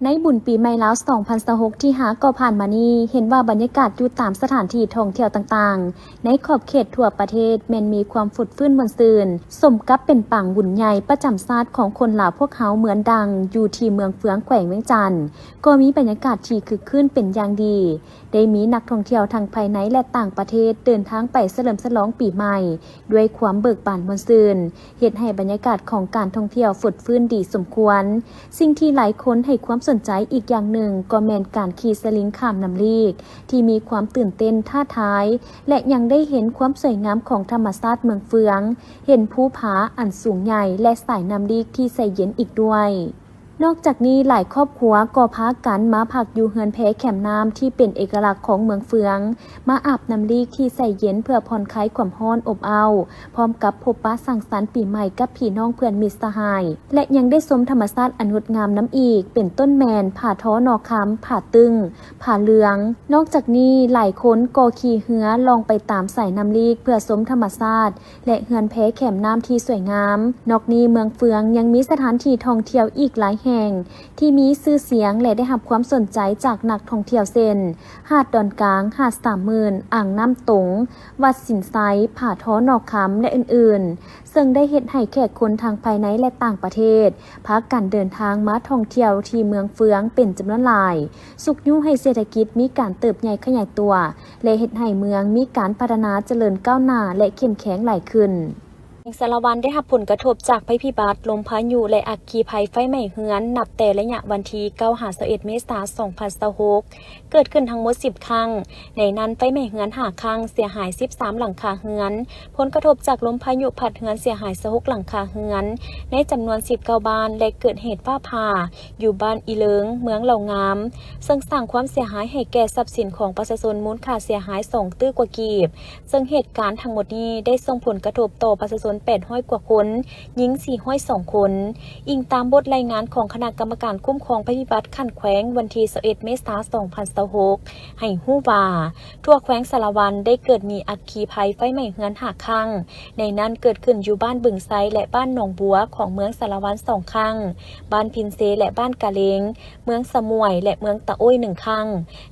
ໃນບຸນປີໃໝ່ລາວສອງພັນຊາວຫົກທີ່ຫາກໍຜ່ານມານີ້ ເຫັນວ່າບັນຍາກາດຢູ່ຕາມສະຖານທີ່ທ່ອງທ່ຽວຕ່າງໆ ໃນຂອບເຂດທົ່ວປະເທດແມ່ນມີຄວາມຟົດຟື້ນມ່ວນຊື່ນ, ສົມກັບເປັນປາງບຸນໃຫຍ່ປະຈຳຊາດຂອງຄົນລາວພວກເຮົາເໝືອນດັ່ງຢູ່ທີ່ເມືອງເຟືອງ ແຂວງວຽງຈັນ ກໍມີບັນຍາກາດທີ່ຄຶກຄື້ນເປັນຢ່າງດີ. ໄດ້ມີນັກທ່ອງທ່ຽວທັງພາຍໃນ ແລະ ຕ່າງປະເທດເດີນທາງໄປສະເຫຼີມສະຫຼອງປີໃໝ່ດ້ວຍຄວາມເບີກບານມ່ວນຊື່ນ, ເຮັດໃຫ້ບັນຍາກາດຂອງການທ່ອງທ່ຽວຟົດຟື້ນດີສົມຄວນ. ສິ່ງທີ່ຫຼາຍຄົນໃຫ້ຄວາມສົນໃຈອີກຢ່າງໜຶ່ງກໍແມ່ນການຂີ່ສະລິງຂ້າມນ້ຳລີກ ທີ່ມີຄວາມຕື່ນເຕັ້ນທ້າທາຍ ແລະ ຍັງໄດ້ເຫັນຄວາມສວຍງາມຂອງທຳມະຊາດເມືອງເຟືອງ, ເຫັນພູຜາອັນສູງໃຫຍ່ ແລະ ສາຍນ້ຳລີກທີ່ໃສເຢັນອີກດ້ວຍ. ນອກຈາກນີ້, ຫຼາຍຄອບຄົວກໍພາກັນມາພັກຢູ່ເຮືອນແພແຄມນ້ຳທີ່ເປັນເອກະລັກຂອງເມືອງເຟືອງ, ມາອາບນ້ຳລີກທີ່ໃສເຢັນເພື່ອຜ່ອນຄາຍຄວາມຮ້ອນອົບເອົ້າ, ພ້ອມກັບພົບປະສັງສັນປີໃໝ່ກັບພີ່ນ້ອງເພື່ອນມິດສະຫາຍ ແລະ ຍັງໄດ້ຊົມທຳມະຊາດອັນງົດງາມນຳອີກ, ເປັນຕົ້ນແມ່ນຜາທໍໜໍ່ຄຳ, ຜາຕຶ້ງ, ຜາເຫຼືອງ. ນອກຈາກນີ້, ຫຼາຍຄົນກໍຂີ່ເຮືອລ່ອງໄປຕາມສາຍນ້ຳລີກເພື່ອຊົມທຳມະຊາດ ແລະ ເຮືອນແພແຄມນ້ຳທີ່ສວຍງາມ. ນອກນີ້ເມືອງເຟືອງຍັງມີສະຖານທີ່ທ່ອງທ່ຽວອີກຫຼາຍແຫ່ງທີ່ມີຊື່ສຽງ ແລະ ໄດ້ຮັບຄວາມສົນໃຈຈາກນັກທ່ອງທ່ຽວ ເຊັ່ນ ຫາດດອນກາງ, ຫາດສາມໝື່ນ, ອ່າງນ້ຳຕົງ, ວັດສິນໄຊ, ຜາທໍໜໍ່ຄຳ ແລະ ອື່ນໆ, ເຊິ່ງໄດ້ເຮັດໃຫ້ແຂກຄົນທັງພາຍໃນ ແລະ ຕ່າງປະເທດ ພາກັນເດີນທາງມາທ່ອງທ່ຽວທີ່ເມືອງເຟືອງເປັນຈຳນວນຫຼາຍ, ຊຸກຍູ້ໃຫ້ເສດຖະກິດມີການເຕີບໃຫຍ່ຂະຫຍາຍຕົວ ແລະ ເຮັດໃຫ້ເມືອງມີການພັດທະນາຈະເລີນກ້າວໜ້າ ແລະ ເຂັ້ມແຂງຫຼາຍຂຶ້ນ. ແຂວງສາລະວັນໄດ້ຮັບຜົນກະທົບຈາກໄພພິບັດລົມພາຍຸ ແລະ ອັກຄີໄພໄຟໄໝ້ເຮືອນ ນັບແຕ່ໄລຍະວັນທີເກົ້າຫາຊາວເອັດເມສາສອງພັນຊາວຫົກ ເກີດຂຶ້ນທັງໝົດສິບຄັ້ງ. ໃນນັ້ນໄຟໄໝ້ເຮືອນຫ້າຄັ້ງ, ເສຍຫາຍສິບສາມຫຼັງຄາເຮືອນ. ຜົນກະທົບຈາກລົມພາຍຸພັດເຮືອນເສຍຫາຍຊາວຫົກຫຼັງຄາເຮືອນ ໃນຈຳນວນສິບເກົ້າບ້ານ ແລະ ເກີດເຫດຟ້າຜ່າຢູ່ບ້ານອີເລີງ, ເມືອງເຫຼົ່າງາມ, ເຊິ່ງສ້າງຄວາມເສຍຫາຍໃຫ້ແກ່ຊັບສິນຂອງປະຊາຊົນມູນຄ່າເສຍຫາຍສອງຕື້ກວ່າກີບ. ເຊິ່ງເຫດການທັງໝົດນີ້ໄດ້ສົ່ງຜົນກະທົບຕໍ່ປະຊາຊົນແປດຮ້ອຍກວ່າຄົນ, ຍິງສີ່ຮ້ອຍສອງຄົນ. ອີງຕາມບົດລາຍງານຂອງຄະນະກຳມະການຄຸ້ມຄອງໄພພິບັດຂັ້ນແຂວງ ວັນທີຊາວເອັດເມສາສອງພັນຊາວຫົກ ໃຫ້ຮູ້ວ່າ ທົ່ວແຂວງສາລະວັນໄດ້ເກີດມີອັກຄີໄພໄຟໄໝ້ເຮືອນຫ້າຄັ້ງ, ໃນນັ້ນເກີດຂຶ້ນຢູ່ບ້ານບຶງໄຊ ແລະ ບ້ານໜອງບົວຂອງເມືອງສາລະວັນສອງຄັ້ງ, ບ້ານພິນເຊ ແລະ ບ້ານກະເລງ ເມືອງສະໝວຍ ແລະ ເມືອງຕະໂອ້ຍໜຶ່ງຄັ້ງ,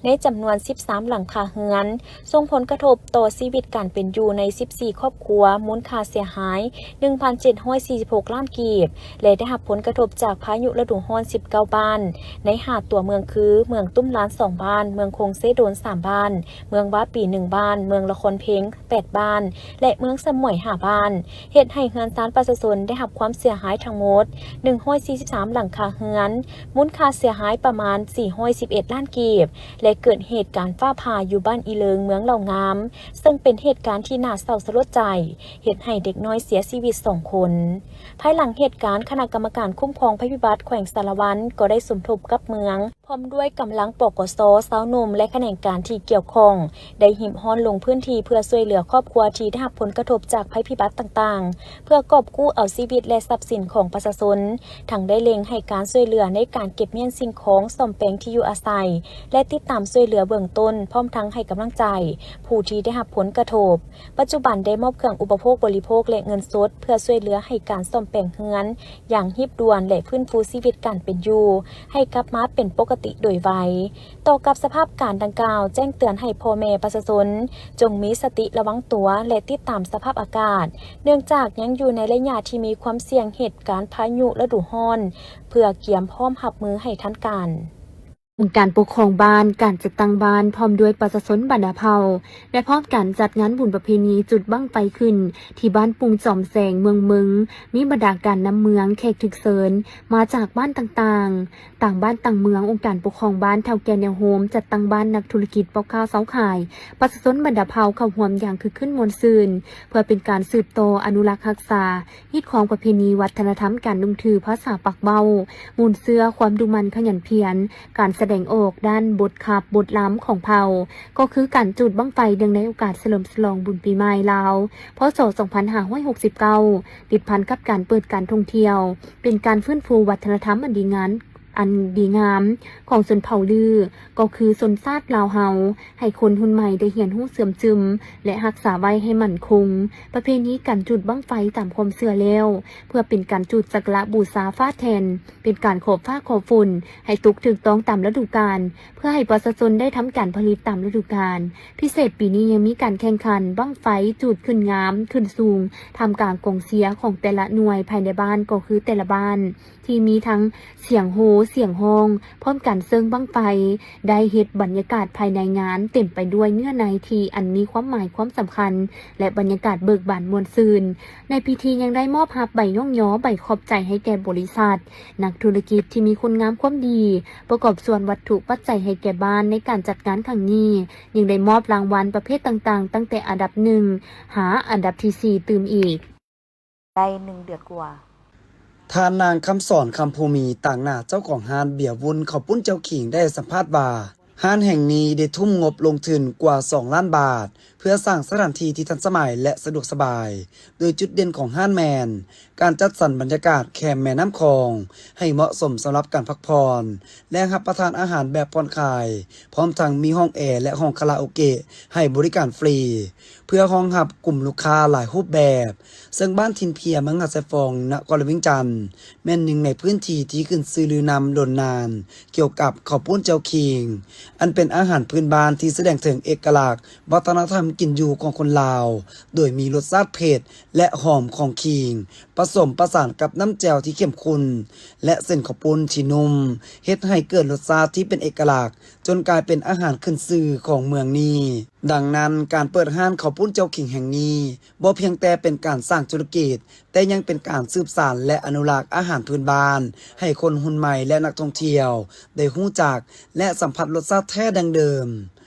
ໃນຈຳນວນສິບສາມຫຼັງຄາເຮືອນ, ສົ່ງຜົນກະທົບຕໍ່ຊີວິດການເປັນຢູ່ໃນສິບສີ່ຄອບຄົວ, ມູນຄ່າເສຍຫາຍໜຶ່ງພັນເຈັດຮ້ອຍສີ່ສິບຫົກລ້ານກີບ ແລະ ໄດ້ຮັບຜົນກະທົບຈາກພາຍຸລະດູຮ້ອນສິບເກົ້າບ້ານ ໃນຫ້າຕົວເມືອງຄື ເມືອງຕຸ້ມລານສອງບ້ານ, ເມືອງຄົງເຊໂດນສາມບ້ານ, ເມືອງວາປີໜຶ່ງບ້ານ, ເມືອງລະຄອນເພັງແປດບ້ານ ແລະ ເມືອງສະໝວຍຫ້າບ້ານ, ເຮັດໃຫ້ເຮືອນຊານປະຊາຊົນໄດ້ຮັບຄວາມເສຍຫາຍທັງໝົດໜຶ່ງຮ້ອຍສີ່ສິບສາມຫຼັງຄາເຮືອນ, ມູນຄ່າເສຍຫາຍປະມານສີ່ຮ້ອຍສິບເອັດລ້ານກີບ ແລະ ເກີດເຫດການຟ້າຜ່າຢູ່ບ້ານອີເລີງ ເມືອງເຫຼົ່າງາມ, ເຊິ່ງເປັນເຫດການທີ່ໜ້າເສົ້າສະຫຼົດໃຈ, ເຮັດໃຫ້ເດັກນ້ອຍເສຍຊີວິດສອງຄົນ. ພາຍຫຼັງເຫດການ, ຄະນະກຳມະການຄຸ້ມຄອງໄພພິບັດແຂວງສາລະວັນກໍໄດ້ສົມທົບກັບເມືອງ ພ້ອມດ້ວຍກຳລັງ ປກສ, ຊາວໜຸ່ມ ແລະ ຂະແໜງການທີ່ກ່ຽວຂ້ອງ ໄດ້ຮີບຮ້ອນລົງພື້ນທີ່ເພື່ອຊ່ວຍເຫຼືອຄອບຄົວທີ່ໄດ້ຮັບຜົນກະທົບຈາກໄພພິບັດຕ່າງໆ ເພື່ອກອບກູ້ເອົາຊີວິດ ແລະ ຊັບສິນຂອງປະຊາຊົນ, ທັງໄດ້ເລັ່ງໃຫ້ການຊ່ວຍເຫຼືອໃນການເກັບມ້ຽນສິ່ງຂອງ, ສ້ອມແປງທີ່ຢູ່ອາໄສ ແລະ ຕິດຕາມຊ່ວຍເຫຼືອເບື້ອງຕົ້ນ, ພ້ອມທັງໃຫ້ກຳລັງໃຈຜູ້ທີ່ໄດ້ຮັບຜົນກະທົບ. ປັດຈຸບັນໄດ້ມອບເຄື່ອງອຸປະໂພກບໍລິໂພກ ແລະ ເງິນສົດ ເພື່ອຊ່ວຍເຫຼືອໃຫ້ການສ້ອມແປງເຮືອນຢ່າງຮີບດ່ວນ ແລະ ຟື້ນຟູຊີວິດການເປັນຢູ່ໃຫ້ກັບມາເປັນປົກກະຕິໂດຍໄວ. ຕໍ່ກັບສະພາບການດັ່ງກ່າວ, ແຈ້ງເຕືອນໃຫ້ພໍ່ແມ່ປະຊາຊົນ ຈົ່ງມີສະຕິລະວັງຕົວ ແລະ ຕິດຕາມສະພາບອາກາດ, ເນື່ອງຈາກຍັງຢູ່ໃນໄລຍະທີ່ມີຄວາມສ່ຽງເຫດການພາຍຸລະດູຮ້ອນ, ເພື່ອກຽມພ້ອມຮັບມືໃຫ້ທັນການ. ອົງການປົກຄອງບ້ານ, ການຈັດຕັ້ງບ້ານ ພ້ອມດ້ວຍປະຊາຊົນບັນດາເຜົ່າ ໄດ້ພ້ອມກັນຈັດງານບຸນປະເພນີຈຸດບັ້ງໄຟຂຶ້ນ ທີ່ບ້ານປຸ່ງຈອມແສງ ເມືອງເມິງ, ມີບັນດາການນຳເມືອງ, ແຂກຖືກເຊີນມາຈາກບ້ານຕ່າງໆ, ຕ່າງບ້ານຕ່າງເມືອງ, ອົງການປົກຄອງບ້ານ, ເຖົ້າແກ່ແນວໂຮມ, ຈັດຕັ້ງບ້ານ, ນັກທຸລະກິດ, ພໍ່ຄ້າຊາວຂາຍ, ປະຊາຊົນບັນດາເຜົ່າເຂົ້າຮ່ວມຢ່າງຄຶກຄື້ນມ່ວນຊື່ນ ເພື່ອເປັນການສືບຕໍ່ອະນຸລັກຮັກສາ ຮີດຄອງປະເພນີວັດທະນະທຳການນຸ່ງຖື ພາສາປາກເວົ້າ, ມູນເຊື້ອ, ຄວາມດຸໝັ່ນຂະຫຍັນພຽນ, ການສະແດງອອກດ້ານບົດຂັບ, ບົດລຳຂອງເຜົ່າ, ກໍຄືການຈູດບັ້ງໄຟເນື່ອງໃນໂອກາດສະເຫຼີມສະຫຼອງບຸນປີໃໝ່ລາວ ພ.ສ. ສອງພັນຫ້າຮ້ອຍຫົກສິບເກົ້າ ຕິດພັນກັບການເປີດການທ່ອງທ່ຽວ, ເປັນການຟື້ນຟູວັດທະນະທຳອັນດີງາມ ອັນດີງາມຂອງຊົນເຜົ່າລື ກໍຄືຊົນຊາດລາວເຮົາ, ໃຫ້ຄົນຮຸ່ນໃໝ່ໄດ້ຮຽນຮູ້ເຊື່ອມຊຶມ ແລະ ຮັກສາໄວ້ໃຫ້ໝັ້ນຄົງ. ປະເພນີການຈູດບັ້ງໄຟຕາມຄວາມເຊື່ອແລ້ວ, ເພື່ອເປັນການຈູດສັກກາລະບູຊາຟ້າແທນ, ເປັນການຂໍຟ້າຂໍຝົນໃຫ້ຕົກຖືກຕ້ອງຕາມລະດູການ, ເພື່ອໃຫ້ປະຊາຊົນໄດ້ທຳການຜະລິດຕາມລະດູການ. ພິເສດປີນີ້ຍັງມີການແຂ່ງຂັນບັ້ງໄຟຈູດຂຶ້ນງາມ, ຂຶ້ນສູງ, ທ່າມກາງກອງເຊຍຂອງແຕ່ລະໜ່ວຍພາຍໃນບ້ານ, ກໍຄືແຕ່ລະບ້ານ ທີ່ມີທັງສຽງໂຮ, ສຽງຮ້ອງ, ພ້ອມການເຊິ່ງບັ້ງໄຟ, ໄດ້ເຮັດບັນຍາກາດພາຍໃນງານເຕັມໄປດ້ວຍເນື້ອໃນທີ່ອັນມີຄວາມໝາຍຄວາມສຳຄັນ ແລະ ບັນຍາກາດເບີກບານມ່ວນຊື່ນ. ໃນພິທີຍັງໄດ້ມອບຮັບໃບຍ້ອງຍໍ, ໃບຂອບໃຈໃຫ້ແກ່ບໍລິສັດ, ນັກທຸລະກິດທີ່ມີຄຸນງາມຄວາມດີ ປະກອບສ່ວນວັດຖຸປັດໄຈໃຫ້ແກ່ບ້ານໃນການຈັດງານຄັ້ງນີ້. ຍັງໄດ້ມອບລາງວັນປະເພດຕ່າງໆ ຕັ້ງແຕ່ອັນດັບໜຶ່ງຫາອັນດັບທີສີ່ຕື່ມອີກ. ໄດ້ໜຶ່ງເດືອນກວ່າ. ທ່ານນາງ ຄຳສອນ ຄຳພູມີ ຕາງໜ້າເຈົ້າຂອງຮ້ານເບຍວຸ້ນເຂົ້າປຸ້ນແຈ່ວຂິງ ໄດ້ໃຫ້ສຳພາດວ່າ ຮ້ານແຫ່ງນີ້ໄດ້ທຸ່ມງົບລົງທຶນກວ່າສອງລ້ານບາດ ເພື່ອສ້າງສະຖານທີ່ທີ່ທັນສະໄໝ ແລະ ສະດວກສະບາຍ, ໂດຍຈຸດເດັ່ນຂອງຮ້ານແມ່ນ ການຈັດສັນບັນຍາກາດແຄມແມ່ນ້ຳຂອງ ໃຫ້ເໝາະສົມສຳລັບການພັກຜ່ອນ ແລະ ຮັບປະທານອາຫານແບບຜ່ອນຄາຍ, ພ້ອມທັງມີຫ້ອງແອ ແລະ ຫ້ອງຄາຣາໂອເກະ ໃຫ້ບໍລິການຟຣີ ເພື່ອຮອງຮັບກຸ່ມລູກຄ້າຫຼາຍຮູບແບບ, ເຊິ່ງບ້ານຖິ່ນເພຍ ເມືອງຫາດຊາຍຟອງ ນະຄອນຫຼວງວຽງຈັນ ແມ່ນໜຶ່ງໃນພື້ນທີ່ທີ່ຂຶ້ນຊື່ລືນາມດົນນານ ກ່ຽວກັບເຂົ້າປຸ້ນແຈ່ວຂິງ ອັນເປັນອາຫານພື້ນບ້ານທີ່ສະແດງເຖິງເອກະລັກວັດທະນະທຳກິນຢູ່ຂອງຄົນລາວ, ໂດຍມີລົດຊາດເຜັດ ແລະ ຫອມຂອງຂິງ ປະສົມປະສານກັບນ້ຳແຈ່ວທີ່ເຂັ້ມຂຸ້ນ ແລະ ເສັ້ນເຂົ້າປຸ້ນທີ່ນຸ່ມ, ເຮັດໃຫ້ເກີດລົດຊາດທີ່ເປັນເອກະລັກ ຈົນກາຍເປັນອາຫານຂຶ້ນຊື່ຂອງເມືອງນີ້. ດັ່ງນັ້ນ, ການເປີດຮ້ານເຂົ້າປຸ້ນແຈ່ວຂິງແຫ່ງນີ້ ບໍ່ພຽງແຕ່ເປັນການສ້າງທຸລະກິດ, ແຕ່ຍັງເປັນການສືບສານ ແລະ ອະນຸລັກອາຫານພື້ນບ້ານໃຫ້ຄົນຮຸ່ນໃໝ່ ແລະ ນັກທ່ອງທ່ຽວໄດ້ຮູ້ຈັກ ແລະ ສຳຜັດລົດຊາດແທ້ດັ້ງເດີມ.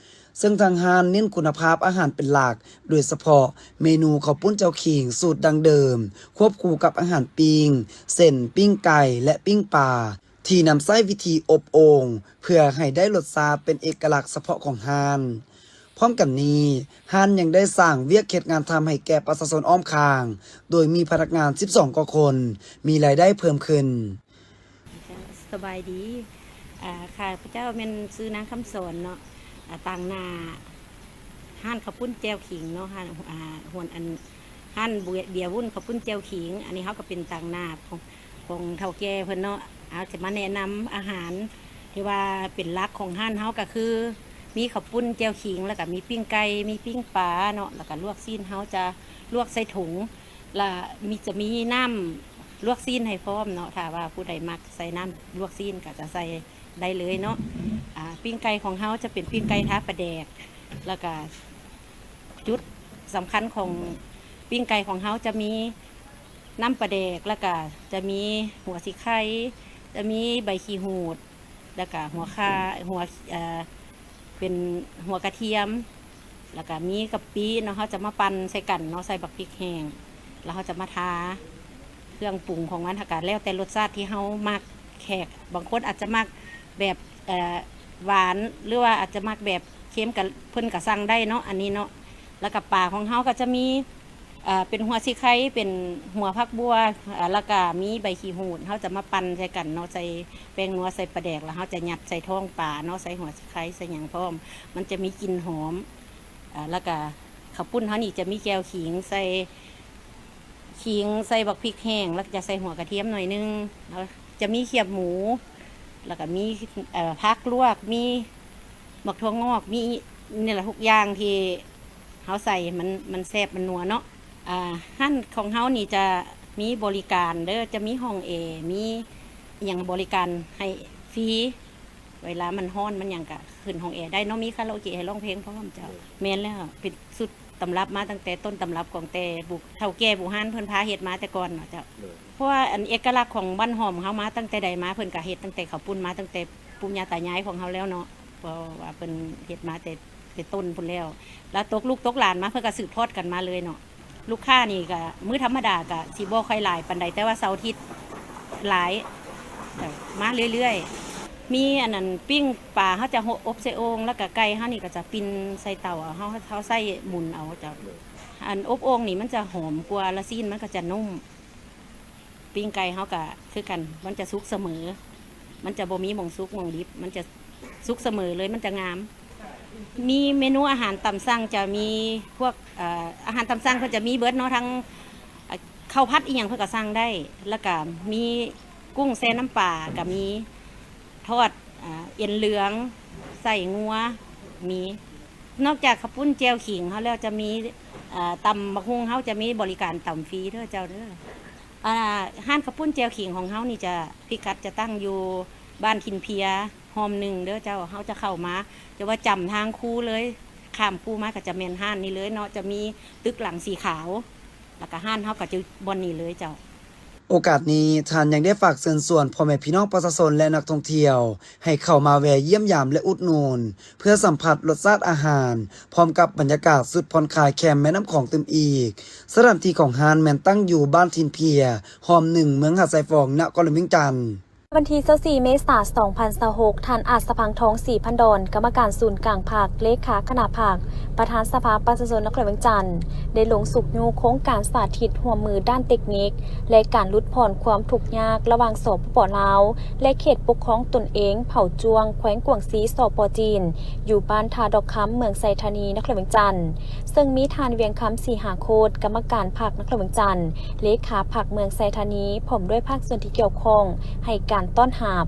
ເຊິ່ງທາງຮ້ານເນັ້ນຄຸນນະພາບອາຫານເປັນຫຼັກ, ໂດຍສະເພາະເມນູເຂົ້າປຸ້ນແຈ່ວຂິງສູດດັ້ງເດີມ ຄວບຄູ່ກັບອາຫານປີ້ງ ເຊັ່ນ ປີ້ງໄກ່ ແລະ ປີ້ງປາ ທີ່ນຳໃຊ້ວິທີອົບໂອ່ງ ເພື່ອໃຫ້ໄດ້ລົດຊາດເປັນເອກະລັກສະເພາະຂອງຮ້ານ. ພ້ອມກັນນີ້, ຮ້ານຍັງໄດ້ສ້າງວຽກເຮັດງານທຳໃຫ້ແກ່ປະຊາຊົນອ້ອມຂ້າງ, ໂດຍມີພະນັກງານສິບສອງກວ່າຄົນ ມີລາຍໄດ້ເພີ່ມຂຶ້ນ. ສະບາຍດີ. ອາ ຂ້າພະເຈົ້າແມ່ນຊື່ນາງຄຳສອນເນາະ, ອາ ຕາງໜ້າຮ້ານເຂົ້າປຸ້ນແຈ່ວຂິງເນາະ, ຮ້ານ ອາ ຮ້ານ ອັນ ຮ້ານເບຍ ເບຍວຸ້ນເຂົ້າປຸ້ນແຈ່ວຂິງ. ອັນນີ້ເຮົາກໍເປັນຕາງໜ້າຂອງ ຂອງເຖົ້າແກ່ເພິ່ນເນາະ. ເຮົາຈະມາແນະນຳອາຫານທີ່ວ່າເປັນຫຼັກຂອງຮ້ານເຮົາ ກໍຄືມີເຂົ້າປຸ້ນແຈ່ວຂິງ, ແລ້ວກໍມີປີ້ງໄກ່, ມີປີ້ງປາເນາະ, ແລ້ວກໍລວກຊີ້ນ ເຮົາຈະລວກໃສ່ຖົງ ລະມີ ຈະມີນ້ຳລວກຊີ້ນໃຫ້ພ້ອມເນາະ. ຖ້າວ່າຜູ້ໃດມັກໃສ່ນ້ຳລວກຊີ້ນກໍຈະໃສ່ໄດ້ເລີຍເນາະ. ອາ ປີ້ງໄກ່ຂອງເຮົາຈະເປັນປີ້ງໄກ່ທາປາແດກ, ແລ້ວກະຈຸດສຳຄັນຂອງປີ້ງໄກ່ຂອງເຮົາຈະມີນ້ຳປາແດກ, ແລ້ວກະຈະມີຫົວສີໄຄ, ຈະມີໃບຂີ້ຫູດ, ແລ້ວກະຫົວຂ່າ, ຫົວ ເອີ ເປັນຫົວກະທຽມ ແລ້ວກະມີກະປິເນາະ. ເຮົາຈະມາປັ່ນໃສ່ກັນເນາະ, ໃສ່ບັກພິກແຫ້ງ ແລ້ວເຮົາຈະມາທາເຄື່ອງປຸງຂອງມັນ. ຫາກະແລ້ວແຕ່ລົດຊາດທີ່ເຮົາມັກ. ແຂກບາງຄົນອາດຈະມັກແບບ ເອີ ຫວານ ຫຼືວ່າອາດຈະມັກແບບເຄັມ ກະ ເພິ່ນກະສັ່ງໄດ້ເນາະ ອັນນີ້ເນາະ. ແລ້ວກະປາຂອງເຮົາກະຈະມີ ເອີ ເປັນຫົວສີໄຄ, ເປັນຫົວຜັກບົ່ວ, ເອີ ແລ້ວກະມີໃບຂີ້ຫູດ. ເຮົາຈະມາປັ່ນໃສ່ກັນເນາະ, ໃສ່ແປ້ງນົວ, ໃສ່ປາແດກ, ແລ້ວເຮົາຈະຍັດໃສ່ທ້ອງປາເນາະ, ໃສ່ຫົວສີໄຄ, ໃສ່ຫຍັງພ້ອມ, ມັນຈະມີກິ່ນຫອມ. ເອີ ແລ້ວກະເຂົ້າປຸ້ນເຮົານີ້ຈະມີແຈ່ວຂິງ, ໃສ່ຂິງ, ໃສ່ບັກພິກແຫ້ງ, ແລ້ວກະຈະໃສ່ຫົວກະທຽມໜ້ອຍໜຶ່ງ, ແລ້ວຈະມີຄຽບໝູ, ແລ້ວກະມີ ເອີ ຜັກລວກ, ມີ ໝາກຖົ່ວງອກ, ມີນີ້ລະ ທຸກຢ່າງທີ່ເຮົາໃສ່ ມັນ ມັນແຊບ ມັນນົວເນາະ. ອາ ຮ້ານຂອງເຮົານີ້ຈະມີບໍລິການເດີ, ຈະມີຫ້ອງແອ, ມີຫຍັງບໍລິການໃຫ້ຟຣີ. ເວລາມັນຮ້ອນມັນຫຍັງກະຂຶ້ນຫ້ອງແອໄດ້ເນາະ, ມີຄາຣາໂອເກະໃຫ້ຮ້ອງເພງພ້ອມເຈົ້າ. ໂດຍ ແມ່ນແລ້ວ, ເປັນສູດຕຳລັບມາຕັ້ງແຕ່ຕົ້ນຕຳລັບຂອງແຕ່ບຸ ເຖົ້າແກ່ບູຮານເພິ່ນພາເຮັດມາແຕ່ກ່ອນເນາະເຈົ້າ. ໂດຍ ເພາະວ່າອັນເອກະລັກຂອງບ້ານຫ້ອມເຮົາມາຕັ້ງແຕ່ໃດມາ, ເພິ່ນກະເຮັດຕັ້ງແຕ່ເຂົ້າປຸ້ນມາຕັ້ງແຕ່ ປູ່ຍ່າຕາຍາຍຂອງເຮົາແລ້ວເນາະ, ເພາະວ່າເພິ່ນເຮັດມາແຕ່ ແຕ່ຕົ້ນພຸ້ນແລ້ວ, ແລ້ວຕົກລູກຕົກຫຼານມາ ເພິ່ນກໍສືບທອດກັນມາເລີຍເນາະ. ລູກຄ້ານີ້ກໍມື້ທຳມະດາກໍຊິບໍ່ຄ່ອຍຫຼາຍປານໃດ, ແຕ່ວ່າເສົາອາທິດຫຼາຍ, ກໍມາເລື້ອຍໆ. ມີອັນນັ້ນ ປີ້ງປາເຮົາຈະອົບໃສ່ໂອ່ງ, ແລ້ວກໍໄກ່ເຮົານີ້ກໍຈະປິ່ນໃສ່ເຕົາເອົາ, ເຮົາ ເຮົາໃຊ້ໝູນເອົາເຈົ້າ. ອັນອົບໂອ່ງນີ້ມັນຈະຫອມກວ່າ ແລ້ວຊີ້ນມັນກໍຈະນຸ້ມ. ປີ້ງໄກ່ເຮົາກະຄືກັນ, ມັນຈະສຸກສະເໝີ. ມັນຈະບໍ່ມີໝ່ອງສຸກໝ່ອງດິບ ມັນຈະສຸກສະເໝີເລີຍ ມັນຈະງາມ. ມີເມນູອາຫານຕາມສັ່ງ ຈະມີພວກ ເອີ ອາຫານຕາມສັ່ງເພິ່ນຈະມີເບິດເນາະ ທັງ ເອີ ເຂົ້າຜັດອີ່ຫຍັງເພິ່ນກໍສັ່ງໄດ້ ແລ້ວກໍມີກຸ້ງແຊ່ນ້ຳປາກໍມີ ທອດ ເອີ ເອັນເຫຼືອງ ໄສ້ງົວ ມີ. ນອກຈາກເຂົ້າປຸ້ນແຈ່ວຂິງເຮົາແລ້ວ ຈະມີ ເອີ ຕຳບັກຫຸ່ງ ເຮົາຈະມີບໍລິການຕຳຟຣີເດີເຈົ້າເດີ. ອ່າ ຮ້ານເຂົ້າປຸ້ນແຈ່ວຂິງຂອງເຮົານີ້ຈະ ພິກັດຈະຕັ້ງຢູ່ບ້ານຖິ່ນເພຍ ຮ່ອມໜຶ່ງເດີເຈົ້າ. ເຮົາຈະເຂົ້າມາ ຈະວ່າຈຳທາງຄູເລີຍ ຂ້າມຄູມາກໍຈະແມ່ນຮ້ານນີ້ເລີຍເນາະ ຈະມີຕຶກຫຼັງສີຂາວ ແລ້ວກໍຮ້ານເຮົາກໍຢູ່ບ່ອນນີ້ເລີຍເຈົ້າ. ໂອກາດນີ້ ທ່ານຍັງໄດ້ຝາກເຊີນຊວນພໍ່ແມ່ພີ່ນ້ອງປະຊາຊົນ ແລະ ນັກທ່ອງທ່ຽວ ໃຫ້ເຂົ້າມາແວ່ຢ້ຽມຢາມ ແລະ ອຸດໜູນ ເພື່ອສຳຜັດລົດຊາດອາຫານ ພ້ອມກັບບັນຍາກາດສຸດຜ່ອນຄາຍແຄມແມ່ນ້ຳຂອງຕື່ມອີກ. ສະຖານທີ່ຂອງຮ້ານແມ່ນຕັ້ງຢູ່ບ້ານຖິ່ນເພຍ ຮ່ອມໜຶ່ງ ເມືອງຫາດຊາຍຟອງ ນະຄອນຫຼວງວຽງຈັນ. ວັນທີຊາວສີ່ ເມສາ ສອງພັນຊາວຫົກ ທ່ານ ອາດສະພັງທອງ ສີພັນດອນ ກຳມະການສູນກາງພັກ, ເລຂາຄະນະພັກ, ປະທານສະພາປະຊາຊົນນະຄອນຫຼວງວຽງຈັນ ໄດ້ລົງຊຸກຍູ້ໂຄງການສາທິດຮ່ວມມືດ້ານເຕັກນິກ ແລະ ການຫຼຸດຜ່ອນຄວາມທຸກຍາກລະຫວ່າງ ສປປ ລາວ ແລະ ເຂດປົກຄອງຕົນເອງເຜົ່າຈວງ ແຂວງກວາງຊີ ສປ ຈີນ ຢູ່ບ້ານທ່າດອກຄຳ ເມືອງໄຊທານີ ນະຄອນຫຼວງວຽງຈັນ ເຊິ່ງມີທ່ານ ວຽງຄຳ ສີຫາໂຄດ ກຳມະການພັກນະຄອນຫຼວງວຽງຈັນ, ເລຂາພັກເມືອງໄຊທານີ ພ້ອມດ້ວຍພາກສ່ວນທີ່ກ່ຽວຂ້ອງ ໃຫ້ການຕ້ອນຮັບ.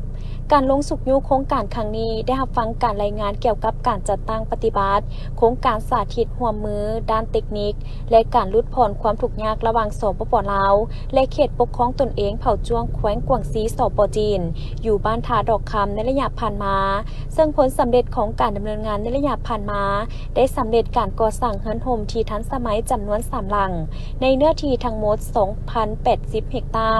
ການລົງຊຸກຍູ້ໂຄງການຄັ້ງນີ້ ໄດ້ຮັບຟັງການລາຍງານກ່ຽວກັບການຈັດຕັ້ງປະຕິບັດໂຄງການສາທິດຮ່ວມມືດ້ານເຕັກນິກ ແລະ ການຫຼຸດຜ່ອນຄວາມທຸກຍາກລະຫວ່າງ ສປປ ລາວ ແລະ ເຂດປົກຄອງຕົນເອງເຜົ່າຈວງ ແຂວງກວາງຊີ ສປ ຈີນ ຢູ່ບ້ານທ່າດອກຄຳ ໃນໄລຍະຜ່ານມາ, ເຊິ່ງຜົນສຳເລັດຂອງການດຳເນີນງານໃນໄລຍະຜ່ານມາ ໄດ້ສຳເລັດການກໍ່ສ້າງເຮືອນຮົ່ມທີ່ທັນສະໄໝຈຳນວນສາມຫຼັງ ໃນເນື້ອທີ່ທັງໝົດ ສອງພັນແປດສິບເຮັກຕາ,